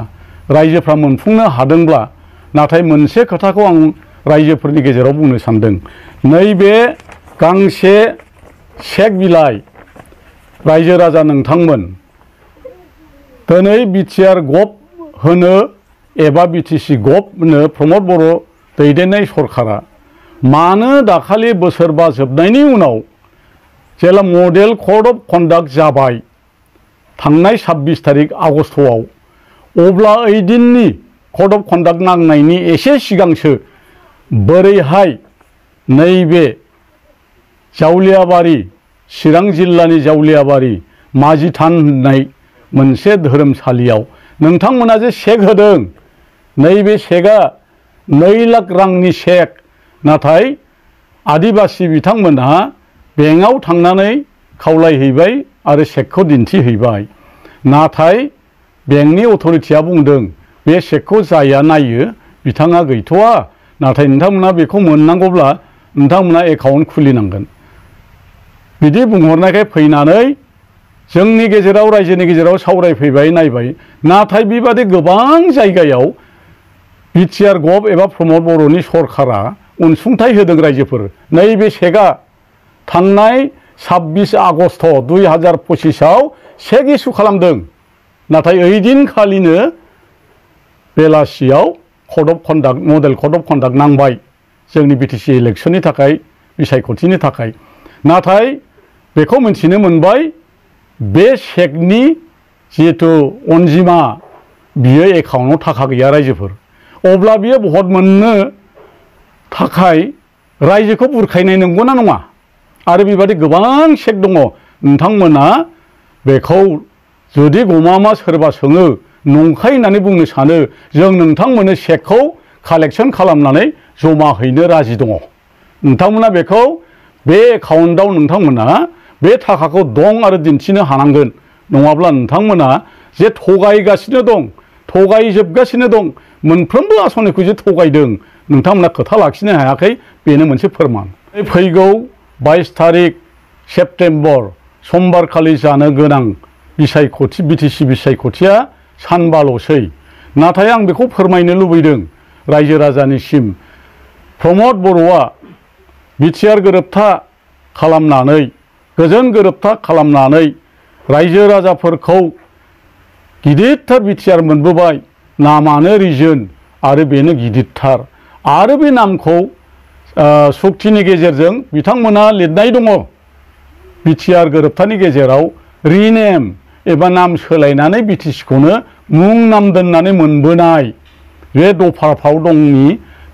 [SPEAKER 3] रायजोफ्रा मोनफुंनो हादोंब्ला नाथाय मोनसे खोथाखौ आं रायजोफोरनि गेजेराव बुंनो सानदों नैबे गांसे चेक बिलाइ रायजो राजा नोंथांमोन दिनै बिटिआर गभ होनो एबा बिटिसि गभ होनो प्रमद बर' दैदेननाय सरकारा मानो दाखालि बोसोरबा जोबनायनि उनाव जेला मडेल कड अफ कन्डाक्ट जाबाय थांनाय 26 तारिख आगस्टआव अब्ला ओइ दिननि कड अफ कन्डाक्ट नांनायनि एसे सिगांसो बोरैहाय नैबे जावलियाबारि चिरां जिल्लानि जावलियाबारि माजिथान होननाय मोनसे धोरोमसालियाव नोंथांमोना जे चेक होदों नैबे चेकआ 2 लाख रांनि चेक नाथाय आदिबासि बिथांमोनहा बेंकआव थांनानै खावलायहैबाय आरो चेकखौ दिन्थिहैबाय नाथाय बेंकनि अथ'रिटिया बुंदों बे चेकखौ जाया नायो बिथाङा गैथ'वा नाथाय नोंथांमोना बेखौ मोननांगौब्ला नोंथांमोना एकाउन्ट खुलिनांगोन बिदि बुंहरनायखाय फैनानै जोंनि गेजेराव रायजोनि गेजेराव सावरायफैबाय नायबाय नाथाय बेबादि गोबां जायगायाव बिटिआर गभ एबा प्रमद बर'नि सरकारा अनसुंथाइ होदों रायजोफोर नैबे चेकआ थांनाय 26 आगस्ट 2025आव चेक इस्यु खालामदों नाथाय ओइदिनखालिनो बेलासियाव code of conduct model code of conduct नांबाय जोंनि बिटिसि इलेक्शननि थाखाय बिसायख'थिनि थाखाय नाथाय बेखौ मिथिनो मोनबाय बे चेकनि जिहेतु अनजिमा बियो एकाउन्टआव थाखा गैया रायजोफोर अब्ला बियो भट मोननो थाखाय रायजोखौ बुरखायनाय नंगौना नङा आरो बेबादि गोबां चेक दङ नोंथांमोना बेखौ जुदि गमामा सोरबा सोङो नंखाय होननानै बुंनो सानो जों नोंथांमोननो चेकखौ कालेक्सन खालामनानै जमा हैनो राजि दङ नोंथांमोना बेखौ बे एकाउन्टआव नोंथांमोना बे थाखाखौ दं आरो दिन्थिनो हानांगोन नङाब्ला नोंथांमोना जे थगायगासिनो दं थगायजोबगासिनो दं मोनफ्रोमबो आसनिखौ जे थगायदों नोंथांमोना खोथा लाखिनो हायाखै बेनो मोनसे फोरमान फैगौ 22 तारिख सेप्तेम्बर समबारखालि जानो गोनां बिसायख'थि बिटिसि बिसायख'थिया सानबाल'सै नाथाय आं बेखौ फोरमायनो लुबैदों रायजो राजानिसिम प्रमद बर'आ बिटिआर गोरोबथा खालामनानै गोजोन गोरोबथा खालामनानै रायजो राजाफोरखौ गिदिरथार बिटिआर मोनबोबाय नामानो रिजोन आरो बेनो गिदिरथार आरो बे नामखौ सुक्तिनि गेजेरजों बिथांमोना लिरनाय दङ बिटिआर गोरोबथानि गेजेराव रिनेम एबा नाम सोलायनानै बिटिसिखौनो मुं नाम दोननानै मोनबोनाय बे दफाफ्राव दंनि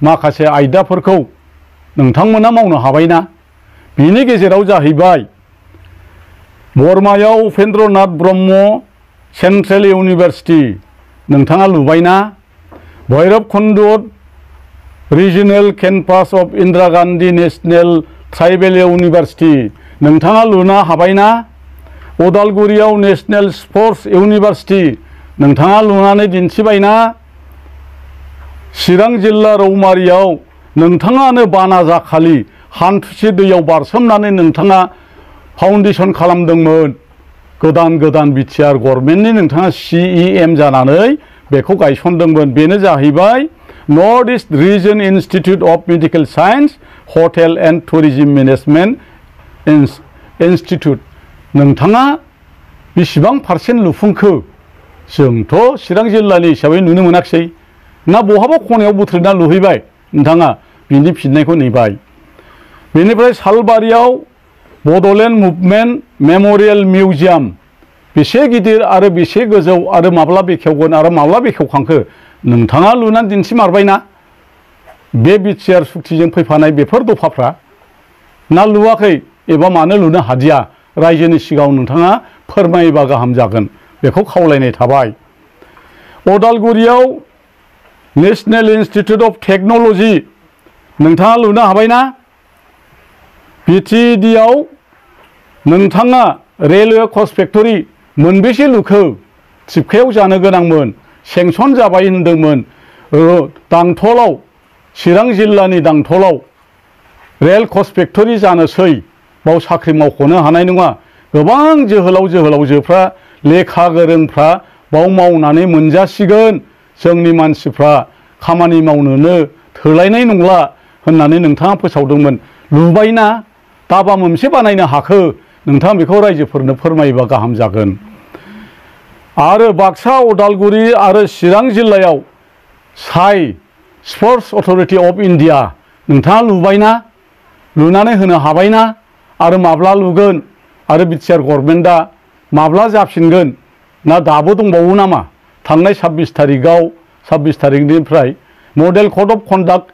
[SPEAKER 3] माखासे आयदाफोरखौ नोंथांमोना मावनो हाबायना बिनि गेजेराव जाहैबाय बरमायाव उपेन्द्रनाथ ब्रह्म सेन्ट्रेल इउनिभारसिटि नोंथाङा लुबायना Bhairabkunda regional campus of Indira Gandhi national tribal university नोंथाङा लुनो हाबायना उदालगुरियाव नेशनेल स्पर्ट्स इउनिभारसिटि नोंथाङा लुनानै दिन्थिबायना चिरां जिल्ला रौमारियाव नोंथाङानो बाना जाखालि हान्थुसे दैयाव बारसोमनानै नोंथाङा फाउन्डेसन खालामदोंमोन गोदान गोदान बिटिआर गभर्नमेन्टनि नोंथाङा CEM जानानै बेखौ गायसनदोंमोन बेनो जाहैबाय North East Region Institute of Medical Science Hotel and Tourism Management Institute नोंथाङा बेसेबां पारसेन्ट लुफुंखो जोंथ' चिरां जिल्लानि हिसाबै नुनो मोनाखिसै ना बहाबा खनायाव बुथ्रिना लुहैबाय नोंथाङा बिनि फिननायखौ नेबाय बेनिफ्राय सालबारियाव बड'लेण्ड मुभमेन्ट मेम'रियेल मिउजियाम बेसे गिदिर आरो बेसे गोजौ आरो माब्ला बेखेवगोन आरो माब्ला बेखेवखांखो नोंथाङा लुनानै दिन्थिमारबायना बे बिटिआर सुक्तिजों फैफानाय बेफोर दफाफ्रा ना लुवाखै एबा मानो लुनो हादिया रायजोनि सिगाङाव नोंथाङा फोरमायोबा गाहाम जागोन बेखौ खावलायनाय थाबाय। उदालगुरियाव नेशनेल इन्स्टिटिउट अफ टेक्न'लजि नोंथाङा लुनो हाबायना बिटिएडिआव नोंथाङा रेलवे कच फेक्टरि मोनबेसे लुखो थिपखायाव जानो गोनांमोन सेंसन जाबाय होनदोंमोन दांथलाव चिरां जिल्लानि दांथलाव रेल कच फेक्टरि जानोसै बाव साख्रि मावख'नो हानाय नङा गोबां जोहोलावजोफ्रा लेखा गोरोंफ्रा बाव मावनानै मोनजासिगोन जोंनि मानसिफ्रा खामानि मावनोनो थोलायनाय नंला होननानै नोंथाङा फोसावदोंमोन लुबायना दाबा मोनसे बानायनो हाखो नोंथाङा बेखौ रायजोफोरनो फोरमायोबा गाहाम जागोन आरो बाक्सा उदालगुरि आरो चिरां जिल्लायाव साइ स्पर्ट्स अथरिटि अफ इन्डिया नोंथाङा लुबायना लुनानै होनो हाबायना आरो माब्ला लुगोन आरो बिटिआर गभर्नमेन्टआ माब्ला जाफिनगोन ना दाबो दंबावो नामा थांनाय 26 तारिखनिफ्राय मडेल कड अफ कन्डाक्ट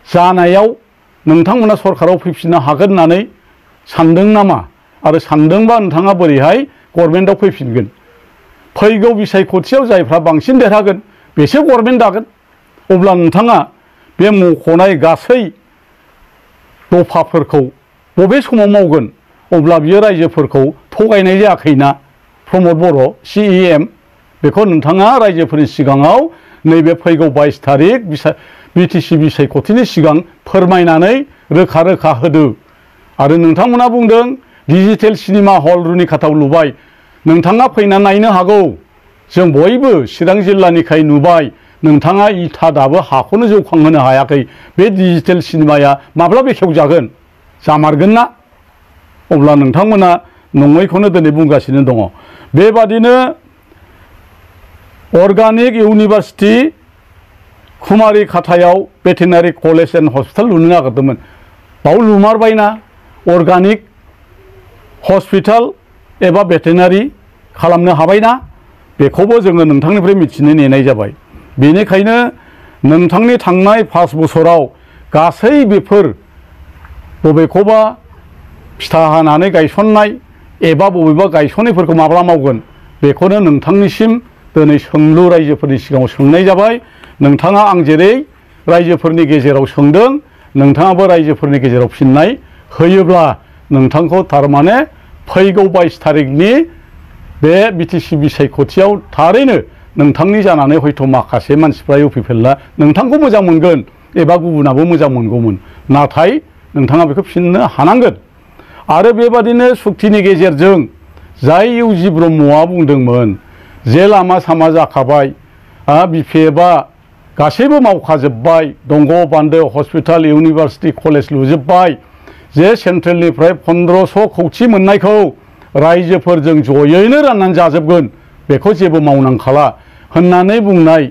[SPEAKER 3] जानायाव नोंथांमोना सरकाराव फैफिननो हागोन होननानै सानदों नामा आरो सानदोंबा नोंथाङा बोरैहाय गभर्नमेन्टआव फैफिनगोन फैगौ बिसायख'थियाव जायफ्रा बांसिन देरहागोन बेसो गभर्नमेन्ट दागोन अब्ला नोंथाङा बे मख'नाय गासै दफाफोरखौ बबे समाव मावगोन अब्ला बियो रायजोफोरखौ थगायनाय जायाखैना प्रमद बर' CEM बेखौ नोंथाङा रायजोफोरनि सिगाङाव नैबे फैगौ 22 तारिख बिटिसि बिसायख'थिनि सिगां फोरमायनानै रोखा रोखा होदो आरो नोंथांमोना बुंदों डिजिटेल सिनेमा हल रुनिकाटाव लुबाय नोंथाङा फैना नायनो हागौ जों बयबो चिरां जिल्लानिखाय नुबाय नोंथाङा इथा दाबो हाखौनो जौखांहोनो हायाखै बे डिजिटेल सिनेमाया माब्ला बेखेवजागोन जामारगोन ना अब्ला नोंथांमोना नङैखौनो दिनै बुंगासिनो दङ बेबादिनो अर्गानिक इउनिभार्सिटि खुमारि खाथायाव भेटेनारि कलेज एन्ड हस्पिटाल लुनो नागिरदोंमोन बाव लुमारबायना अर्गानिक हस्पिटाल एबा भेटेनारि खालामनो हाबायना बेखौबो जोङो नोंथांनिफ्राय मिथिनो नेनाय जाबाय बेनिखायनो नोंथांनि थांनाय 5 बोसोराव गासै बेफोर बबेखौबा फिथा हानानै गायसननाय एबा बबेबा गायसननायफोरखौ माब्ला मावगोन बेखौनो नोंथांनिसिम दिनै सोंलु रायजोफोरनि सिगाङाव सोंनाय जाबाय नोंथाङा आं जेरै रायजोफोरनि गेजेराव सोंदों नोंथाङाबो रायजोफोरनि गेजेराव फिननाय होयोब्ला नोंथांखौ थारमाने फैगौ 22 तारिखनि बे बिटिसि बिसायख'थियाव थारैनो नोंथांनि जानानै हयथ' माखासे मानसिफ्रा इउपिपिएलआ नोंथांखौ मोजां मोनगोन एबा गुबुनाबो मोजां मोनगौमोन नाथाय नोंथाङा बेखौ फिननो हानांगोन आरो बेबादिनो सुक्तिनि गेजेरजों जाय इउजि ब्रह्मआ बुंदोंमोन जे लामा सामा जाखाबाय बिपिएफआ गासैबो मावखाजोब्बाय दंग' बान्दो हस्पिटाल इउनिभार्सिटि कलेज लुजोब्बाय जे सेन्ट्रेलनिफ्राय 1500 कौटि मोननायखौ रायजोफोरजों जयैनो राननानै जाजोबगोन बेखौ जेबो मावनांखाला होननानै बुंनाय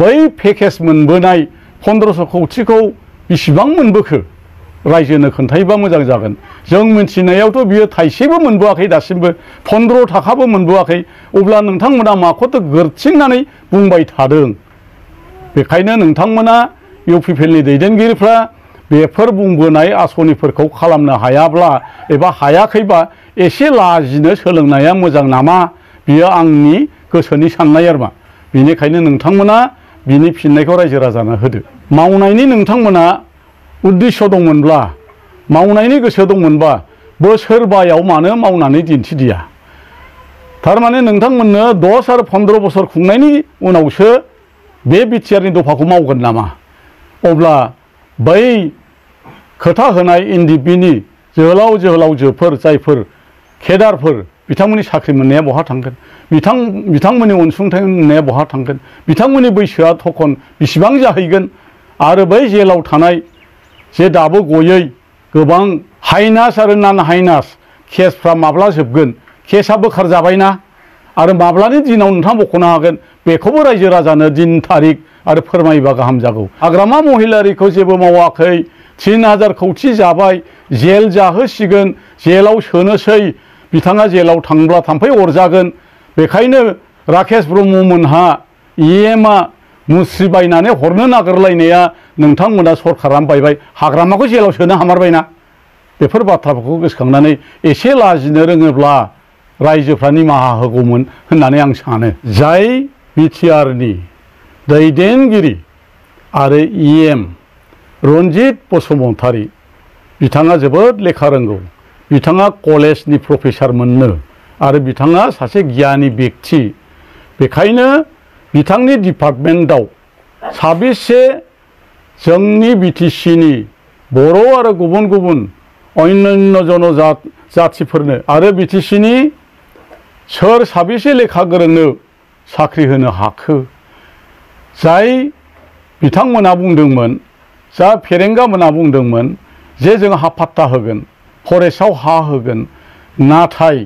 [SPEAKER 3] बै पेकेज मोनबोनाय 1500 कौटिखौ बेसेबां मोनबोखो रायजोनो खोन्थायोबा मोजां जागोन जों मिथिनायावथ' बियो थाइसेबो मोनबोआखै दासिमबो 15 थाखाबो मोनबोआखै अब्ला नोंथांमोना माखौथो गोरथिंनानै बुंबाय थादों बेखायनो नोंथांमोना इउपिपिएलनि दैदेनगिरिफ्रा बेफोर बुंबोनाय आसनिफोरखौ खालामनो हायाब्ला एबा हायाखैबा एसे लाजिनो सोलोंनाया मोजां नामा बियो आंनि गोसोनि साननाय आरोमा बेनिखायनो नोंथांमोना बिनि फिननायखौ रायजो राजानो होदो मावनायनि नोंथांमोना उद्देश्य दंमोनब्ला मावनायनि गोसो दंमोनबा बोसोरबायाव मानो मावनानै दिन्थिदिया थारमाने नोंथांमोननो 10 आरो 15 बोसोर खुंनायनि उनावसो बे बिटिआरनि दफाखौ मावगोन नामा अब्ला बै खोथा होनाय एनडिएफबिनि जोहोलावजोफोर जायफोर केडारफोर बिथांमोननि साख्रि मोननाया बहा थांगोन बिथांमोननि अनसुंथाइ मोननाया बहा थांगोन बिथांमोननि बैसोआ थखन बेसेबां जाहैगोन आरो बै जेलाव थानाय जे दाबो गयै गोबां हाइनास आरो नान हाइनास केसफ्रा माब्ला जोबगोन केसआ बोखारजाबायना आरो माब्लानि दिनाव नोंथाङा बख'नो हागोन बेखौबो रायजो राजानो दिन थारिख आरो फोरमायोबा गाहाम जागौ हाग्रामा महिलारिखौ जेबो मावाखै 3000 कौटि जाबाय जेल जाहोसिगोन जेलाव सोनोसै बिथाङा जेलाव थांब्ला थाम्फै अरजागोन बेखायनो राकेश ब्रह्ममोनहा EMआ मुस्रि बायनानै हरनो नागिरलायनाया नोंथांमोना सरकारा बायबाय हाग्रामाखौ जेलाव सोनो हामारबायना बेफोर बाथ्राफोरखौ गोसोखांनानै एसे लाजिनो रोङोब्ला रायजोफ्रा निमाहा होगौमोन होननानै आं सानो जाय बिटिआरनि दैदेनगिरि आरो EM रन्जित बसुमतारी बिथाङा जोबोद लेखा रोंगौ बिथाङा कलेजनि प्रफेसार मोननो आरो बिथाङा सासे गियानि व्यक्ति बेखायनो बिथांनि डिपार्टमेन्टआव साबेसे जोंनि BTCनि बर' आरो गुबुन गुबुन अन्यान्य जनजातिफोरनो आरो BTCनि सोर साबेसे लेखा गोरोंनो साख्रि होनो हाखो जाय बिथांमोना बुंदोंमोन जा फेरेंगा मोना बुंदोंमोन जे जों हा फाट्टा होगोन फरेस्टआव हा होगोन नाथाय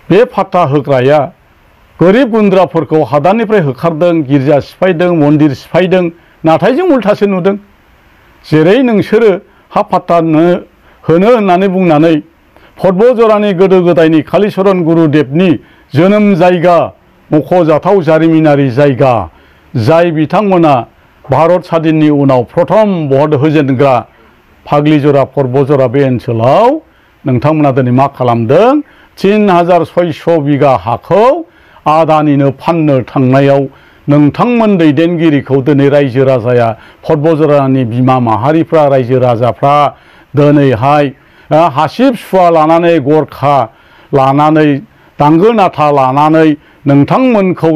[SPEAKER 3] बे फाट्टा होग्राया गोरिब गुन्द्राफोरखौ हादाननिफ्राय होखारदों गिर्जा सिफायदों मन्दिर सिफायदों नाथाय जों उल्थासो नुदों जेरै नोंसोरो हा फाट्टा होनो होननानै बुंनानै पर्बतजरानि गोदो गोदायनि कालिचरन गुरुदेबनि जोनोम जायगा मख'जाथाव जारिमिनारि जायगा जाय बिथांमोना भारत स्वाधीननि उनाव प्रथम भट होजेनग्रा फाग्लिजरा पर्बतजरा बे ओनसोलाव नोंथांमोना दिनै मा खालामदों 3600 बिगा हाखौ आदानिनो फाननो थांनायाव नोंथांमोन दैदेनगिरिखौ दिनै रायजो राजाया पर्बतजरानि बिमा माहारिफ्रा रायजो राजाफ्रा दिनैहाय हासिब सुवा लानानै गरखा लानानै दांगो नाथा लानानै नोंथांमोनखौ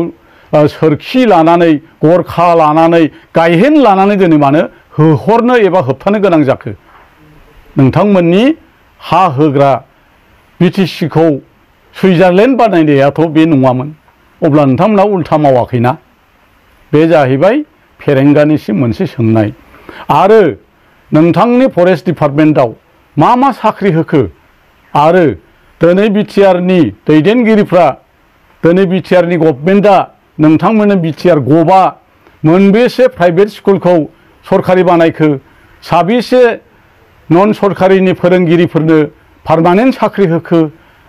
[SPEAKER 3] सोरखि लानानै गरखा लानानै गायहेन लानानै दिनै मानो होहरनो एबा होबथानो गोनां जाखो नोंथांमोननि हा होग्रा BTCखौ सुइजारलेण्ड बानायनायाथ' बे नङामोन अब्ला नोंथांमोना उल्था मावाखैना बे जाहैबाय फेरेंगानिसिम मोनसे सोंनाय आरो नोंथांनि फरेस्ट डिपार्टमेन्टआव मा साख्रि होखो आरो दिनै BTRनि दैदेनगिरिफ्रा दिनै BTRनि गभर्नमेन्टआ नोंथांमोननो BTR गबा मोनबेसे प्राइभेट स्कुलखौ सरकारि बानायखो साबेसे नन सरकारिनि फोरोंगिरिफोरनो पार्मानेन्ट साख्रि होखो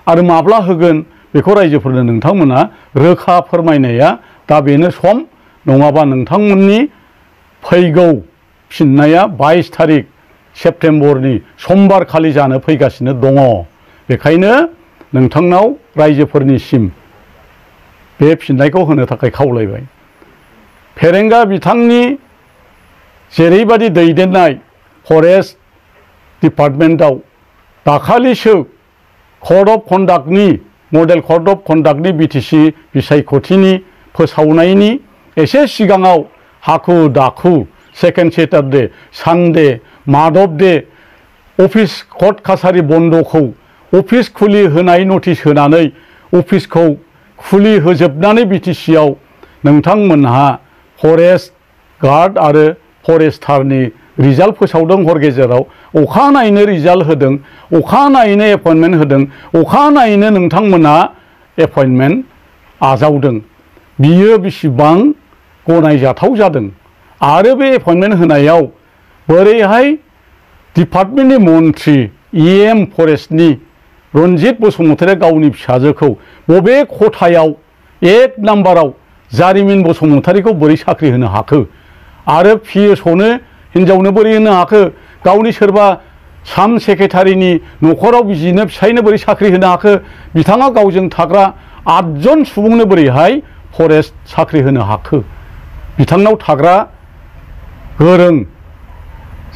[SPEAKER 3] आरो माब्ला होगोन बेखौ रायजोफोरनो नोंथांमोना रोखा फोरमायनाया दा बेनो सम नङाबा नोंथांमोननि फैगौ फिननाया 22 तारिख सेप्तेम्बरनि समबार खालि जानो फैगासिनो दङ बेखायनो नोंथांनाव रायजोफोरनिसिम बे फिननायखौ होनो थाखाय खावलायबाय फेरेंगा बिथांनि जेरैबायदि दैदेननाय फरेस्ट डिपार्टमेन्टआव दाखालिसो कड अफ कन्डाक्टनि मडेल कड अफ कन्डाक्टनि BTC बिसायख'थिनि फोसावनायनि एसे सिगाङाव हाखु दाखु second Saturday Sunday Madhav day office court कासारि बन्द'खौ अफिस खुलि होनाय नटिस होनानै अफिसखौ खुलि होजोबनानै BTCआव नोंथांमोनहा फरेस्ट गार्ड आरो फरेस्टारनि रिजाल्ट फोसावदों हर गेजेराव अखानायैनो रिजाल्ट होदों अखानायैनो एपइन्टमेन्ट होदों अखानायैनो नोंथांमोना एपइन्टमेन्ट आजावदों बियो बेसेबां गनायजाथाव जादों आरो बे एपइन्टमेन्ट होनायाव बोरैहाय डिपार्टमेन्टनि मन्थ्रि EM फरेस्टनि रन्जित बसुमतारीया गावनि फिसाजोखौ बबे खथायाव 1 नाम्बाराव जारिमिन बसुमतारीखौ बोरै साख्रि होनो हाखो आरो PSOनो हिन्जावनो बोरै होनो हाखो गावनि सोरबा साम सेक्रेटारिनि न'खराव बिजिनो फिसायनो बोरै साख्रि होनो हाखो बिथाङा गावजों थाग्रा 8 जन सुबुंनो बोरैहाय फरेस्ट साख्रि होनो हाखो बिथांनाव थाग्रा गोरों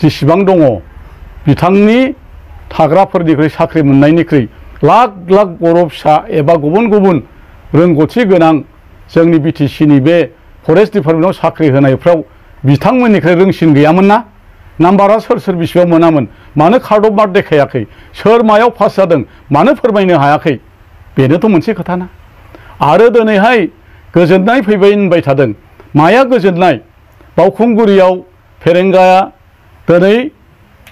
[SPEAKER 3] जेसेबां दङ बिथांनि थाग्राफोरनिख्रुइ साख्रि मोननायनिख्रुइ लाख लाख बर' फिसा एबा गुबुन गुबुन रोंगौथि गोनां जोंनि BTCनि बे फरेस्ट डिपार्टमेन्टआव साख्रि होनायफ्राव बिथांमोननिख्रुइ रोंसिन गैयामोन ना नाम्बारा सोर बेसेबां मोनामोन मानो कार्ड अफ मार्क देखायाखै सोर मायाव पास जादों मानो फोरमायनो हायाखै बेनोथ' मोनसे खोथा ना आरो दिनैहाय गोजोननाय फैबाय होनबाय थादों माया गोजोननाय बावखुंग्रियाव फेरेंगाया दिनै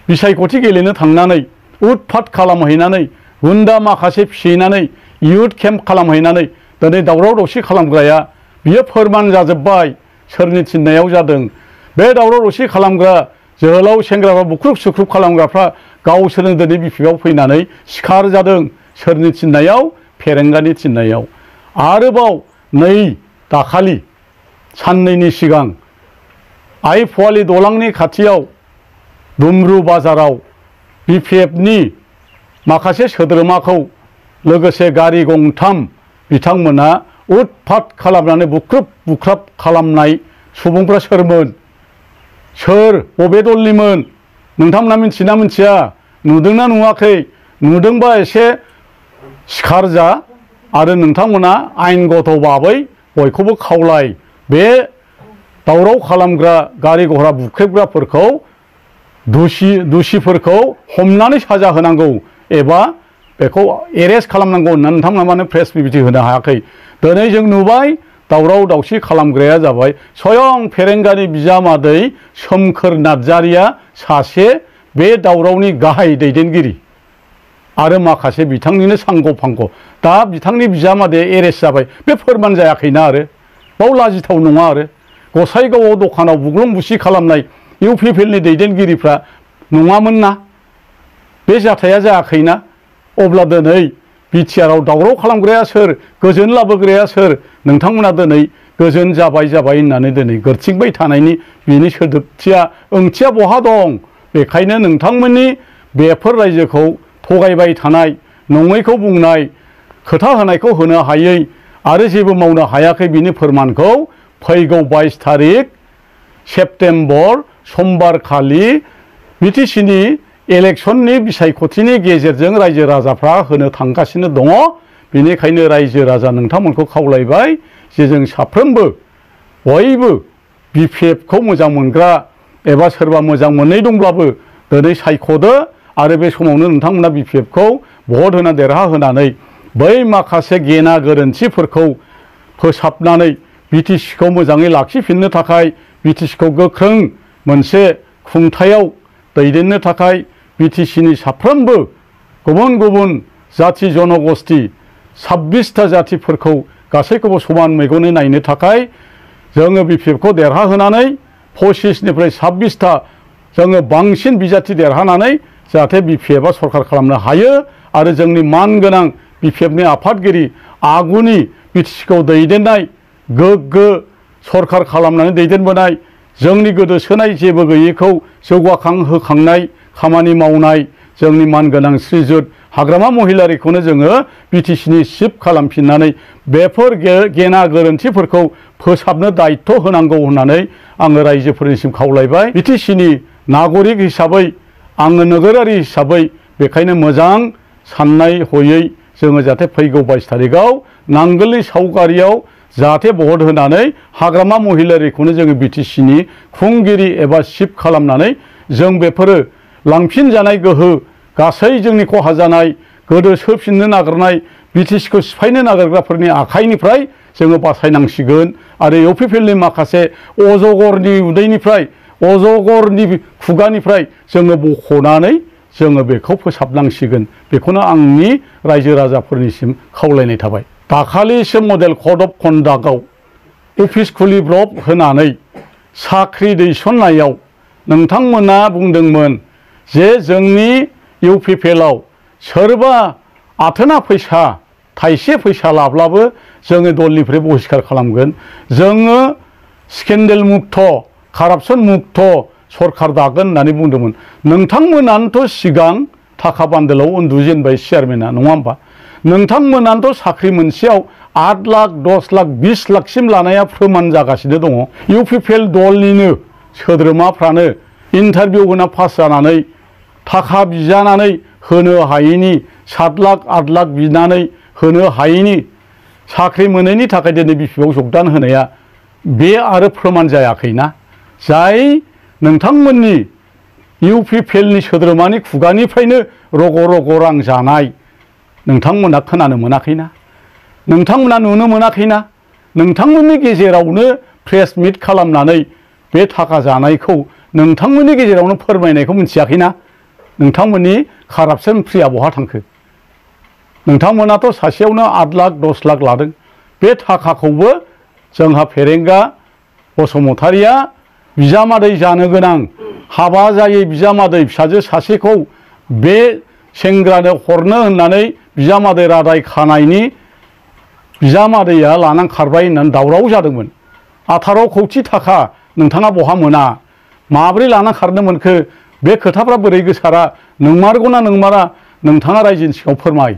[SPEAKER 3] बिसायख'थि गेलेनो थांनानै उतफात खालामहैनानै गुन्दा माखासे फिसिनानै इयुथ केम्प खालामहैनानै दिनै दावराव दावसि खालामग्राया बियो फोरमान जाजोब्बाय सोरनि थिननायाव जादों बे दावराव दावसि खालामग्रा जोहोलाव सेंग्राफ्रा बुख्रुब सुख्रुब खालामग्राफ्रा गावसोरनो दिनै बिपिएफआव फैनानै सिखार जादों सोरनि थिननायाव फेरेंगानि थिननायाव आरोबाव नै दाखालि साननैनि सिगां आइ फवालि दलांनि खाथियाव दुमरु बाजाराव बिपिएफनि माखासे सोद्रोमाखौ लोगोसे गारि गंथाम बिथांमोना उतफात खालामनानै बुख्रुब बुख्राब खालामनाय सुबुंफ्रा सोरमोन सोर बबे दलनिमोन नोंथांमोना मिथिना मिथिया नुदोंना नुवाखै नुदोंबा एसे सिखार जा आरो नोंथांमोना आयेनगत भाबै बयखौबो खावलाय बे दावराव खालामग्रा गारि घोड़ा बुख्रेबग्राफोरखौ दुसिफोरखौ हमनानै साजा होनांगौ एबा बेखौ एरेस्ट खालामनांगौ होननानै नोंथांमोना मानो प्रेस बिबुंथि होनो हायाखै दिनै जों नुबाय दावराव दावसि खालामग्राया जाबाय स्वयं फेरेंगानि बिजामादै सोमखोर नार्जारिया सासे बे दावरावनि गाहाय दैदेनगिरि आरो माखासे बिथांनिनो सांग' फांग' दा बिथांनि बिजामादैया एरेस्ट जाबाय बे फोरमान जायाखैना आरो बाव लाजिथाव नङा आरो गसाइगावआव दखानाव बुग्लुं बुसि खालामनाय इउपिपिएलनि दैदेनगिरिफ्रा नङामोन ना बे जाथाया जायाखैना अब्ला दिनै बिटिआरआव दावराव खालामग्राया सोर गोजोन लाबोग्राया सोर नोंथांमोना दिनै गोजोन जाबाय होननानै दिनै गोरथिंबाय थानायनि बिनि सोदोबथिया ओंथिया बहा दं बेखायनो नोंथांमोननि बेफोर रायजोखौ थगायबाय थानाय नङैखौ बुंनाय खोथा होनायखौ होनो हायै आरो जेबो मावनो हायाखै बिनि फोरमानखौ फैगौ 22 तारिख सेप्तेम्बर समबारखालि बिटिसिनि इलेक्शननि बिसायख'थिनि गेजेरजों रायजो राजाफ्रा होनो थांगासिनो दङ बेनिखायनो रायजो राजा नोंथांमोनखौ खावलायबाय जे जों साफ्रोमबो बयबो बिपिएफखौ मोजां मोनग्रा एबा सोरबा मोजां मोनै दंब्लाबो दिनै सायख'दो आरो बे समावनो नोंथांमोना बिपिएफखौ भट होना देरहाहोनानै बै माखासे गेना गोरोन्थिफोरखौ फोसाबनानै बिटिसिखौ मोजाङै लाखिफिननो थाखाय बिटिसिखौ गोख्रों मोनसे खुंथायाव दैदेननो थाखाय बिटिसिनि साफ्रोमबो गुबुन गुबुन जाथि जनगोष्ठी 26टा जाथिफोरखौ गासैखौबो समान मेगनै नायनो थाखाय जोङो बिपिएफखौ देरहाहोनानै 25निफ्राय 26टा जोङो बांसिन बिजाथि देरहानानै जाहाथे बिपिएफआ सरकार खालामनो हायो आरो जोंनि मानगोनां बिपिएफनि आफादगिरि आगुनि बिटिसिखौ दैदेननाय गोग्गो सरकार खालामनानै दैदेनबोनाय जोंनि गोदोसोनाय जेबो गैयैखौ जौगाखांहोखांनाय खामानि मावनाय जोंनि मानगोनां श्रीजुत हाग्रामा महिलारिखौनो जोङो बिटिसिनि चिफ खालामफिननानै बेफोर गेना गोरोन्थिफोरखौ फोसाबनो दायित्व होनांगौ होननानै आङो रायजोफोरनिसिम खावलायबाय बिटिसिनि नागरिक हिसाबै आङो नोगोरारि हिसाबै बेखायनो मोजां साननाय हयै जोङो जाहाथे फैगौ 22 तारिखआव नांगोलनि सावगारियाव जाहाथे भट होनानै हाग्रामा महिलारिखौनो जोङो बिटिसिनि खुंगिरि एबा चिफ खालामनानै जों बेफोरो लांफिनजानाय गोहो गासै जोंनि खहा जानाय गोदोसोफिननो नागिरनाय बिटिसिखौ सिफायनो नागिरग्राफोरनि आखाइनिफ्राय जोङो बासायनांसिगोन आरो इउपिपिएलनि माखासे अजगरनि उदैनिफ्राय अजगरनि खुगानिफ्राय जोङो बख'नानै जोङो बेखौ फोसाबनांसिगोन बेखौनो आंनि रायजो राजाफोरनिसिम खावलायनाय थाबाय दाखालिसो मडेल कड अफ कन्डाक्टआव अफिस खुलिब्रब होनानै साख्रि दैसननायाव नोंथांमोना बुंदोंमोन जे जोंनि इउपिपिएलआव सोरबा आथोना फैसा थाइसे फैसा लाब्लाबो जोङो दलनिफ्राय बहिष्कार खालामगोन जोङो स्केन्डेल मुक्त कारापसन मुक्त सरकार दागोन होननानै बुंदोंमोन नोंथांमोनानोथ' सिगां थाखा बान्दोलाव उन्दुजेनबाय चेयारमेना नङा होमबा नोंथांमोनानोथ' साख्रि मोनसेयाव 8 लाख 10 लाख 20 लाखसिम लानाया फोरमान जागासिनो दङ इउपिपिएल दलनिनो सोद्रोमाफ्रानो इन्टारभिउ होना पास जानानै थाखा बिजानानै होनो हायैनि 7 लाख 8 लाख बिनानै होनो हायैनि साख्रि मोनैनि थाखाय दिनै बिपिएफआव जगदान होनाया बे आरो फोरमान जायाखैना जाय नोंथांमोननि इउपिपिएलनि सोद्रोमानि खुगानिफ्रायनो रग' रग' रां जानाय नोंथांमोना खोनानो मोनाखैना नोंथांमोना नुनो मोनाखैना नोंथांमोननि गेजेरावनो प्रेस मिट खालामनानै बे थाखा जानायखौ नोंथांमोननि गेजेरावनो फोरमायनायखौ मिथियाखैना नोंथांमोननि कारापसन फ्रिया बहा थांखो नोंथांमोनाथ' सासेयावनो 8 लाख 10 लाख लादों बे थाखाखौबो जोंहा फेरेंगा बसुमतारिया बिजामादै जानो गोनां हाबा जायै बिजामादै फिसाजो सासेखौ बे सेंग्रानो हरनो होननानै बिजामादै रादाय खानायनि बिजामादैया लानानै खारबाय होननानै दावराव जादोंमोन 18 कौटि थाखा नोंथाङा बहा मोना माब्रै लानानै खारनो मोनखो बे खोथाफ्रा बोरै गोसारा नंमारगौना नंमारा नोंथाङा रायजोनि सिगाङाव फोरमाय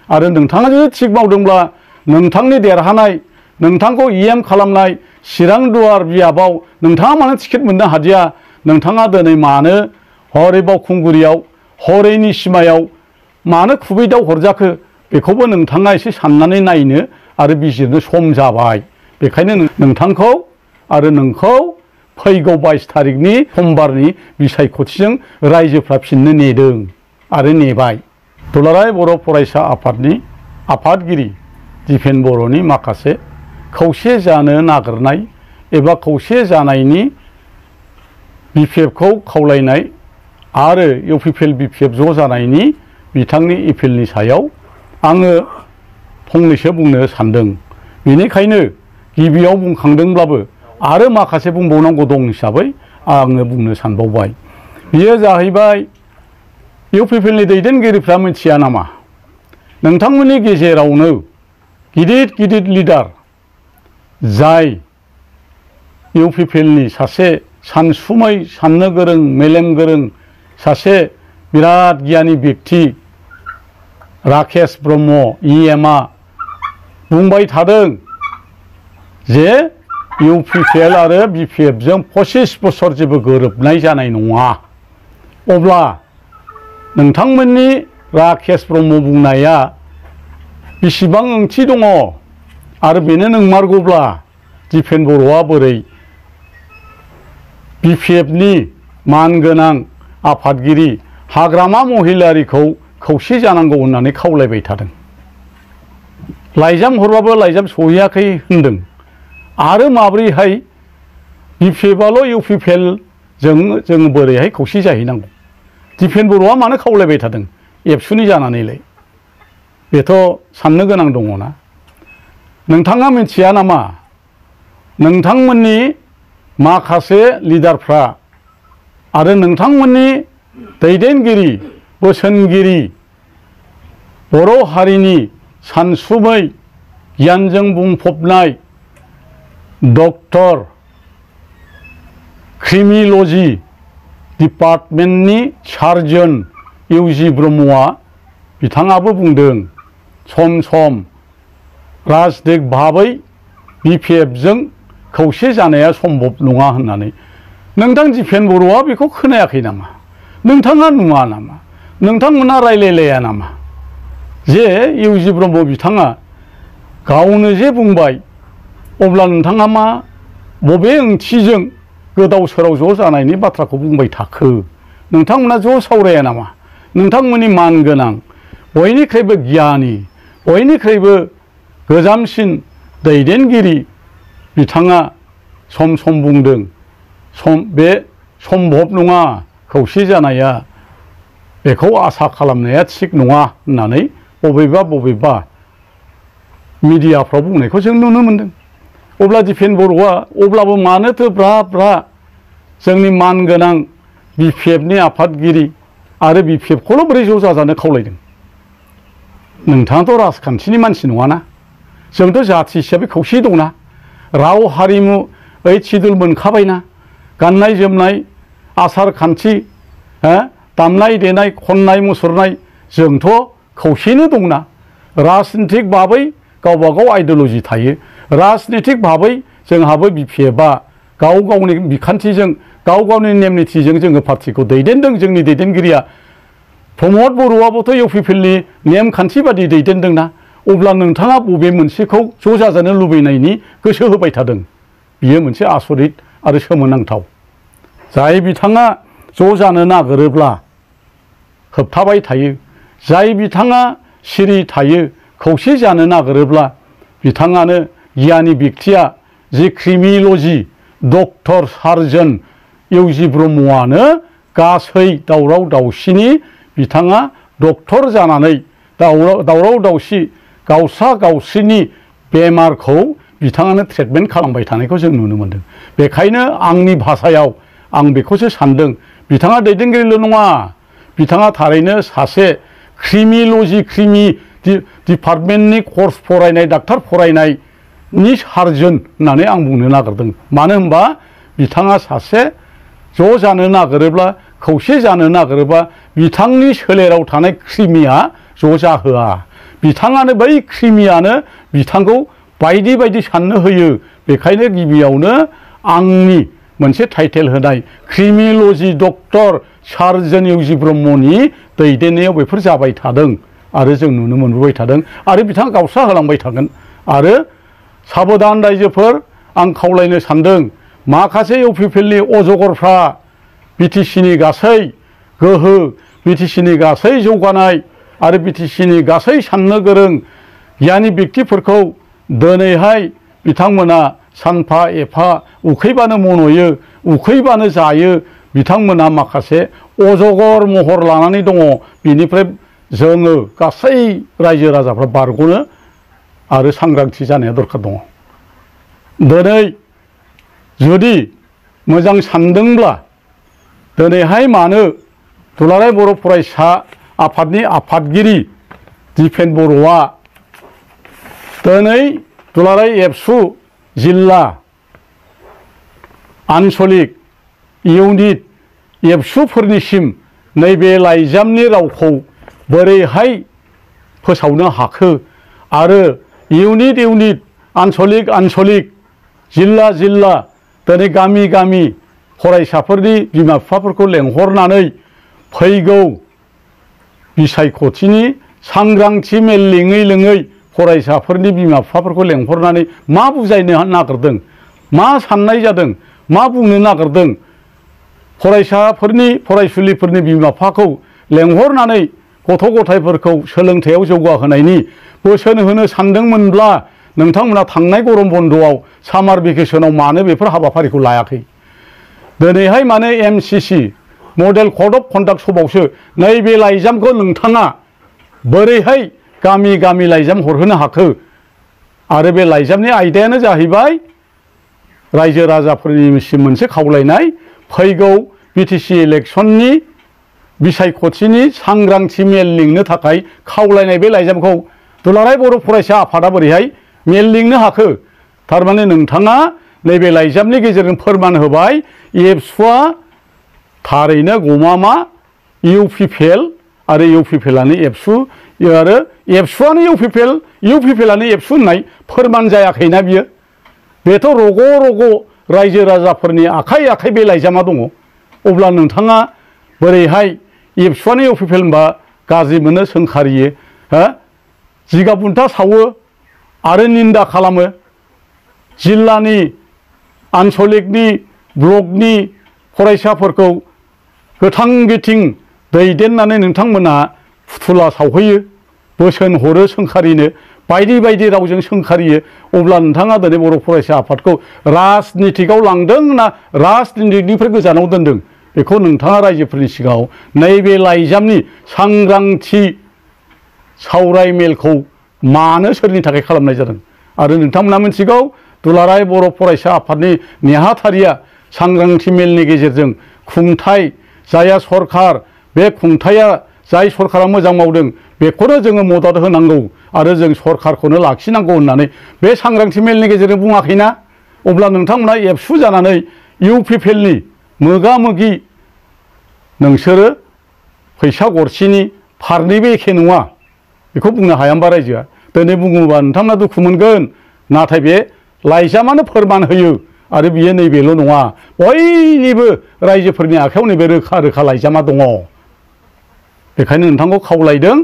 [SPEAKER 3] आरो नोंथाङा जुदि थिग मावदोंब्ला नोंथांनि देरहानाय नोंथांखौ इएम खालामनाय चिरां दुवार बियाबाव नोंथाङा मानो टिकेट मोननो हादिया नोंथाङा दिनै मानो हरै बावखुंग्रियाव हरैनि सिमायाव मानो खुबैदाव हरजाखो बेखौबो नोंथाङा एसे साननानै नायनो आरो बिजिरनो सम जाबाय। बेखायनो नोंथांखौ आरो नोंखौ फैगौ 22 तारिखनि समबारनि बिसायख'थिजों रायजोफ्रा फिननो नेदों आरो नेबाय। दुलाराय बर' फरायसा आफादनि आफादगिरि दिपेन बर'नि माखासे खौसे जानो नागिरनाय एबा खौसे जानायनि बिपिएफखौ खावलायनाय आरो इउपिपिएल बिपिएफ ज' जानायनि बिथांनि एपिलनि सायाव आङो फंनैसो बुंनो सानदों। बेनिखायनो गिबियाव बुंखांदोंब्लाबो आरो माखासे बुंबावनांगौ दं हिसाबै आङो बुंनो सानबावबाय। बेयो जाहैबाय इउपिपिएलनि दैदेनगिरिफ्रा मिथिया नामा नोंथांमोननि गेजेरावनो गिदिर गिदिर लिडार जाय इउपिपिएलनि सासे सानसुमै साननो गोरों मेलेम गोरों सासे बिराद गियानि व्यक्ति राकेश ब्रह्म इएमआ बुंबाय थादों जे इउपिपिएल आरो बिपिएफजों 25 बोसोर जेबो गोरोबनाय जानाय नङा। अब्ला नोंथांमोननि राकेश ब्रह्म बुंनाया बेसेबां ओंथि दङ आरो बेनो नंमारगौब्ला दिपेन बर'आ बोरै बिपिएफनि मानगोनां आफादगिरि हाग्रामा महिलारिखौ खौसे जानांगौ होननानै खावलायबाय थादों। लाइजाम हरबाबो लाइजाम सहैयाखै होनदों आरो माब्रैहाय बिपिएफआल' इउपिपिएलजों जों बोरैहाय खौसे जाहैनांगौ दिपेन बर'आ मानो खावलायबाय थादों एबसुनि जानानैलाय बेथ' साननो गोनां दङना। नोंथाङा मिथिया नामा नोंथांमोननि माखासे लिडारफ्रा आरो नोंथांमोननि दैदेनगिरि बोसोनगिरि बर' हारिनि सानसुमै गियानजों बुंफबनाय डक्टर क्रिमिन'ल'जि डिपार्टमेन्टनि सार्जन इउजि ब्रह्मआ बिथाङाबो बुंदों सम सम राजनिक भाबै बिपिएफजों खौसे जानाया सम्भब नङा होननानै। नोंथां दिपेन बर'आ बेखौ खोनायाखै नामा नोंथाङा नुवा नामा नोंथांमोना रायलायलाया नामा जे इउजि ब्रह्म बिथाङा गावनो जे बुंबाय अब्ला नोंथाङा मा बबे ओंथिजों गोदाव सोराव ज' जानायनि बाथ्राखौ बुंबाय थाखो नोंथांमोना ज' सावराया नामा नोंथांमोननि मानगोनां बयनिख्रुइबो गियानि बयनिख्रुइबो गोजामसिन दैदेनगिरि बिथाङा सम सम बुंदों बे सम्भब नङा खौसे जानाया बेखौ आसा खालामनाया थिग नङा होननानै बबेबा मिडियाफ्राव बुंनायखौ जों नुनो मोनदों। अब्ला दिपेन बर'आ अब्लाबो मानोथो ब्रा ब्रा जोंनि मानगोनां बिपिएफनि आफादगिरि आरो बिपिएफखौल' बोरै ज' जाजानो खावलायदों नोंथाङाथ' राजखान्थिनि मानसि नङाना जोंथ' जाथि हिसाबै खौसे दंना राव हारिमु ओइद सिडुल मोनखाबायना गाननाय जोमनाय आसार खान्थि दामनाय देनाय खननाय मुसुरनाय जोंथ' खौसेनो दंना राजनितिक भाबै गावबा गाव आइडिय'लजि थायो राजनितिक भाबै जोंहाबो बिपिएफआ गाव गावनि बिखान्थिजों गाव गावनि नेम निथिजों जोङो पार्टिखौ दैदेनदों जोंनि दैदेनगिरिया प्रमद बर'आबोथ' इउपिपिएलनि नेमखान्थि बादि दैदेनदोंना अब्ला नोंथाङा बबे मोनसेखौ ज' जाजानो लुबैनायनि गोसो होबाय थादों बियो मोनसे आसरित आरो सोमोनांथाव। जाय बिथाङा ज' जानो नागिरोब्ला होबथाबाय थायो जाय बिथाङा सिरि थायो खौसे जानो नागिरोब्ला बिथाङानो गियानि व्यक्तिया जि क्रिमिन'ल'जि डक्टर सार्जन इउजि ब्रह्मआनो गासै दावराव दावसिनि बिथाङा डक्टर जानानै दावराव दावसि गावस्रा गावस्रिनि बेमारखौ बिथाङानो ट्रिटमेन्ट खालामबाय थानायखौ जों नुनो मोनदों। बेखायनो आंनि भाषायाव आं बेखौसो सानदों बिथाङा दैदेनगिरिल' नङा बिथाङा थारैनो सासे क्रिमिन'ल'जि डिपार्टमेन्टनि कर्स फरायनाय डाक्टार फरायनायनि सार्जन होननानै आं बुंनो नागिरदों। मानो होनबा बिथाङा सासे ज' जानो नागिरोब्ला खौसे जानो नागिरोब्ला बिथांनि सोलेराव थानाय क्रिमिया ज' जाहोआ बिथाङानो बै क्रिमियानो बिथांखौ बायदि बायदि साननो होयो। बेखायनो गिबियावनो आंनि मोनसे टाइटेल होनाय क्रिमिन'ल'जि डक्टर सार्जन इउजि ब्रह्मनि दैदेननायाव बेफोर जाबाय थादों आरो जों नुनो मोनबोबाय थादों आरो बिथाङा गावस्रा होलांबाय थागोन। आरो साबधान रायजोफोर, आं खावलायनो सानदों माखासे इउपिपिएलनि अजगरफ्रा बिटिसिनि गासै गोहो, बिटिसिनि गासै जौगानाय आरो बिटिसिनि गासै साननो गोरों गियानि व्यक्तिफोरखौ दिनैहाय बिथांमोना सानफा एफा उखैबानो मन'यो, उखैबानो जायो। बिथांमोना माखासे अजगर महर लानानै दङ। बिनिफ्राय जोङो गासै रायजो राजाफ्रा बारग'नो आरो सांग्रांथि जानाया दरखार दङ। दिनै जुदि मोजां सानदोंब्ला दिनैहाय मानो दुलाराय बर' फरायसा आफादनि आफादगिरि दिपेन बर'आ दिनै दुलाराय एबसु जिल्ला आनसलिक इउनिट एबसुफोरनिसिम नैबे लाइजामनि रावखौ बोरैहाय फोसावनो हाखो आरो इउनिट आनसलिक जिल्ला दिनै गामि गामि फरायसाफोरनि बिमा बिफाफोरखौ लेंहरनानै फैगौ बिसायख'थिनि सांग्रांथि मेल लिङै फरायसाफोरनि बिमा बिफाफोरखौ लेंहरनानै मा बुजायनो नागिरदों, मा साननाय जादों, मा बुंनो नागिरदों, फरायसुलिफोरनि बिमा बिफाखौ लेंहरनानै गथ' गथायफोरखौ सोलोंथायाव जौगाहोनायनि बोसोन होनो सानदोंमोनब्ला नोंथांमोना थांनाय गरम बन्द'आव सामार भेकेसनाव मानो बेफोर हाबाफारिखौ लायाखै? दिनैहाय मानो MCC model code of conduct सभायावसो नैबे लाइजामखौ नोंथाङा बोरैहाय गामि गामि लाइजाम हरहोनो हाखो? आरो बे लाइजामनि आयदायानो जाहैबाय रायजो राजाफोरनिसिम मोनसे खावलायनाय, फैगौ बिटिसि इलेक्सननि बिसायख'थिनि सांग्रांथि मेल लिंनो थाखाय खावलायनाय बे लाइजामखौ दुलाराय बर' फरायसा आफादा बोरैहाय मेल लिंनो हाखो? थारमाने नोंथाङा नैबे लाइजामनि गेजेरजों फोरमान होबाय एबसुआ थारैनो गमामा इउपिपिएल आरो इउपिपिएलानो एबसु आरो एबसुआनो इउपिपिएलानो एबसु होननाय फोरमान जायाखैना बियो? बेथ' रग' रग' रायजो राजाफोरनि आखाइ आखाइ बे लाइजामा दङ। अब्ला नोंथाङा बोरैहाय एबसुआनो इउपिपिएल होनबा गाज्रि मोनो, सोंखारियो, जिगाब बुन्था सावो आरो निन्दा खालामो। जिल्लानि आनसलिकनि ब्लकनि फरायसाफोरखौ गोथां गिथिं दैदेननानै नोंथांमोना फुथुला सावहैयो, बोसोन हरो सोंखारिनो, बायदि बायदि रावजों सोंखारियो। अब्ला नोंथाङा दिनै बर' फरायसा आफादखौ राजनितिकआव लांदों ना राजनितिकनिफ्राय गोजानाव दोनदों? बेखौ नोंथाङा रायजोफोरनि सिगाङाव नैबे लाइजामनि सांग्रांथि सावराय मेलखौ मानो सोरनि थाखाय खालामनाय जादों? आरो नोंथांमोना मिथिगौ दुलाराय बर' फरायसा आफादनि नेहाथारिया सांग्रांथि मेलनि गेजेरजों खुंथाय जाया सरखार, बे खुंथाया जाय सरकारा मोजां मावदों बेखौनो जोङो मदद होनांगौ आरो जों सरकारखौनो लाखिनांगौ होननानै बे सांग्रांथि मेलनि गेजेरजों बुङाखैना? अब्ला नोंथांमोना एबसु जानानै इउपिपिएलनि मोगा मोगि नोंसोरो फैसा गरसेनि फारनैबो एखे नङा बेखौ बुंनो हाया होनबा रायजोआ? दिनै बुङोबा नोंथांमोना दुखु मोनगोन, नाथाय बे लाइजामानो फोरमान होयो। आरो बियो नैबेल' नङा, बयनिबो रायजोफोरनि आखायाव नैबे रोखा रोखा लाइजामा दङ। बेखायनो नोंथांखौ खावलायदों,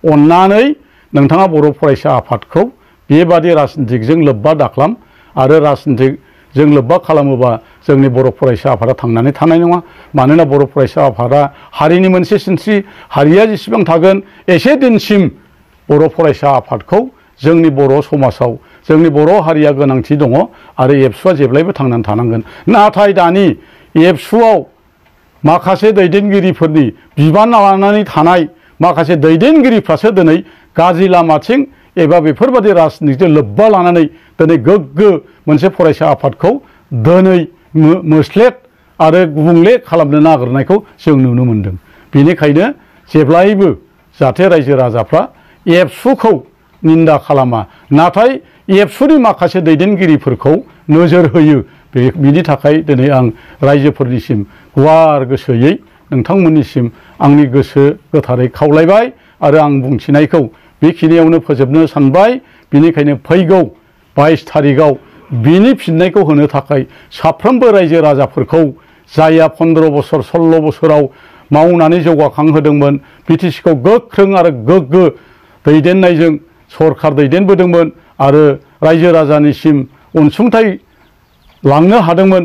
[SPEAKER 3] अन्नानै नोंथाङा बर' फरायसा आफादखौ बेबादि राजनितिकजों लोब्बा दाखालाम। आरो राजनितिकजों लोब्बा खालामोबा जोंनि बर' फरायसा आफादा थांनानै थानाय नङा। मानोना बर' फरायसा आफादा हारिनि मोनसे सिनस्रि, हारिया जेसेबां थागोन एसे दिनसिम बर' फरायसा आफादखौ जोंनि बर' समाजाव जोंनि बर' हारिया गोनांथि दङ आरो एबसुआ जेब्लायबो थांनानै थानांगोन। नाथाय दानि एबसुआव माखासे दैदेनगिरिफोरनि बिबान लानानै थानाय माखासे दैदेनगिरिफ्रासो दिनै गाज्रि लामाथिं एबा बेफोरबादि राजनितिजों लोब्बा लानानै दिनै गोग्गो मोनसे फरायसा आफादखौ दिनै मोस्लेट आरो गुबुंले खालामनो नागिरनायखौ जों नुनो मोनदों। बेनिखायनो जेब्लायबो जाहाथे रायजो राजाफ्रा एबसुखौ निन्दा खालामा, नाथाय एबसुनि माखासे दैदेनगिरिफोरखौ नोजोर होयो। बिनि थाखाय दिनै आं रायजोफोरनिसिम गुवार गोसोयै नोंथांमोननिसिम आंनि गोसो गोथारै खावलायबाय आरो आं बुंथिनायखौ बेखिनियावनो फोजोबनो सानबाय। बेनिखायनो फैगौ 22 थारिखआव बिनि फिननायखौ होनो थाखाय साफ्रोमबो रायजो राजाफोरखौ जायहा 15 बोसोर 16 बोसोराव मावनानै जौगाखांहोदोंमोन बिटिसिखौ गोख्रों आरो गोग्गो दैदेननायजों सरखार दैदेनबोदोंमोन आरो रायजो राजानिसिम अनसुंथाइ लांनो हादोंमोन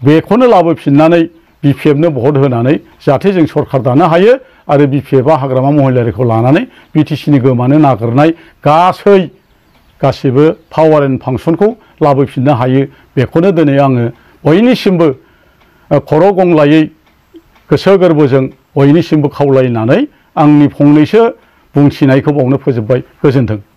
[SPEAKER 3] बेखौनो लाबोफिननानै बिपिएफनो भट होनानै जाहाथे जों सरखार दानो हायो आरो बिपिएफआ हाग्रामा महिलारिखौ लानानै बिटिसिनि गोमानो नागिरनाय गासिबो पावार एन्ड फांसनखौ लाबोफिननो हायो बेखौनो दिनै आङो बयनिसिमबो खर' गंलायै गोसो गोरबोजों बयनिसिमबो खावलायनानै आंनि फंनैसो बुंथिनायखौ बावनो फोजोबबाय। गोजोन्थों।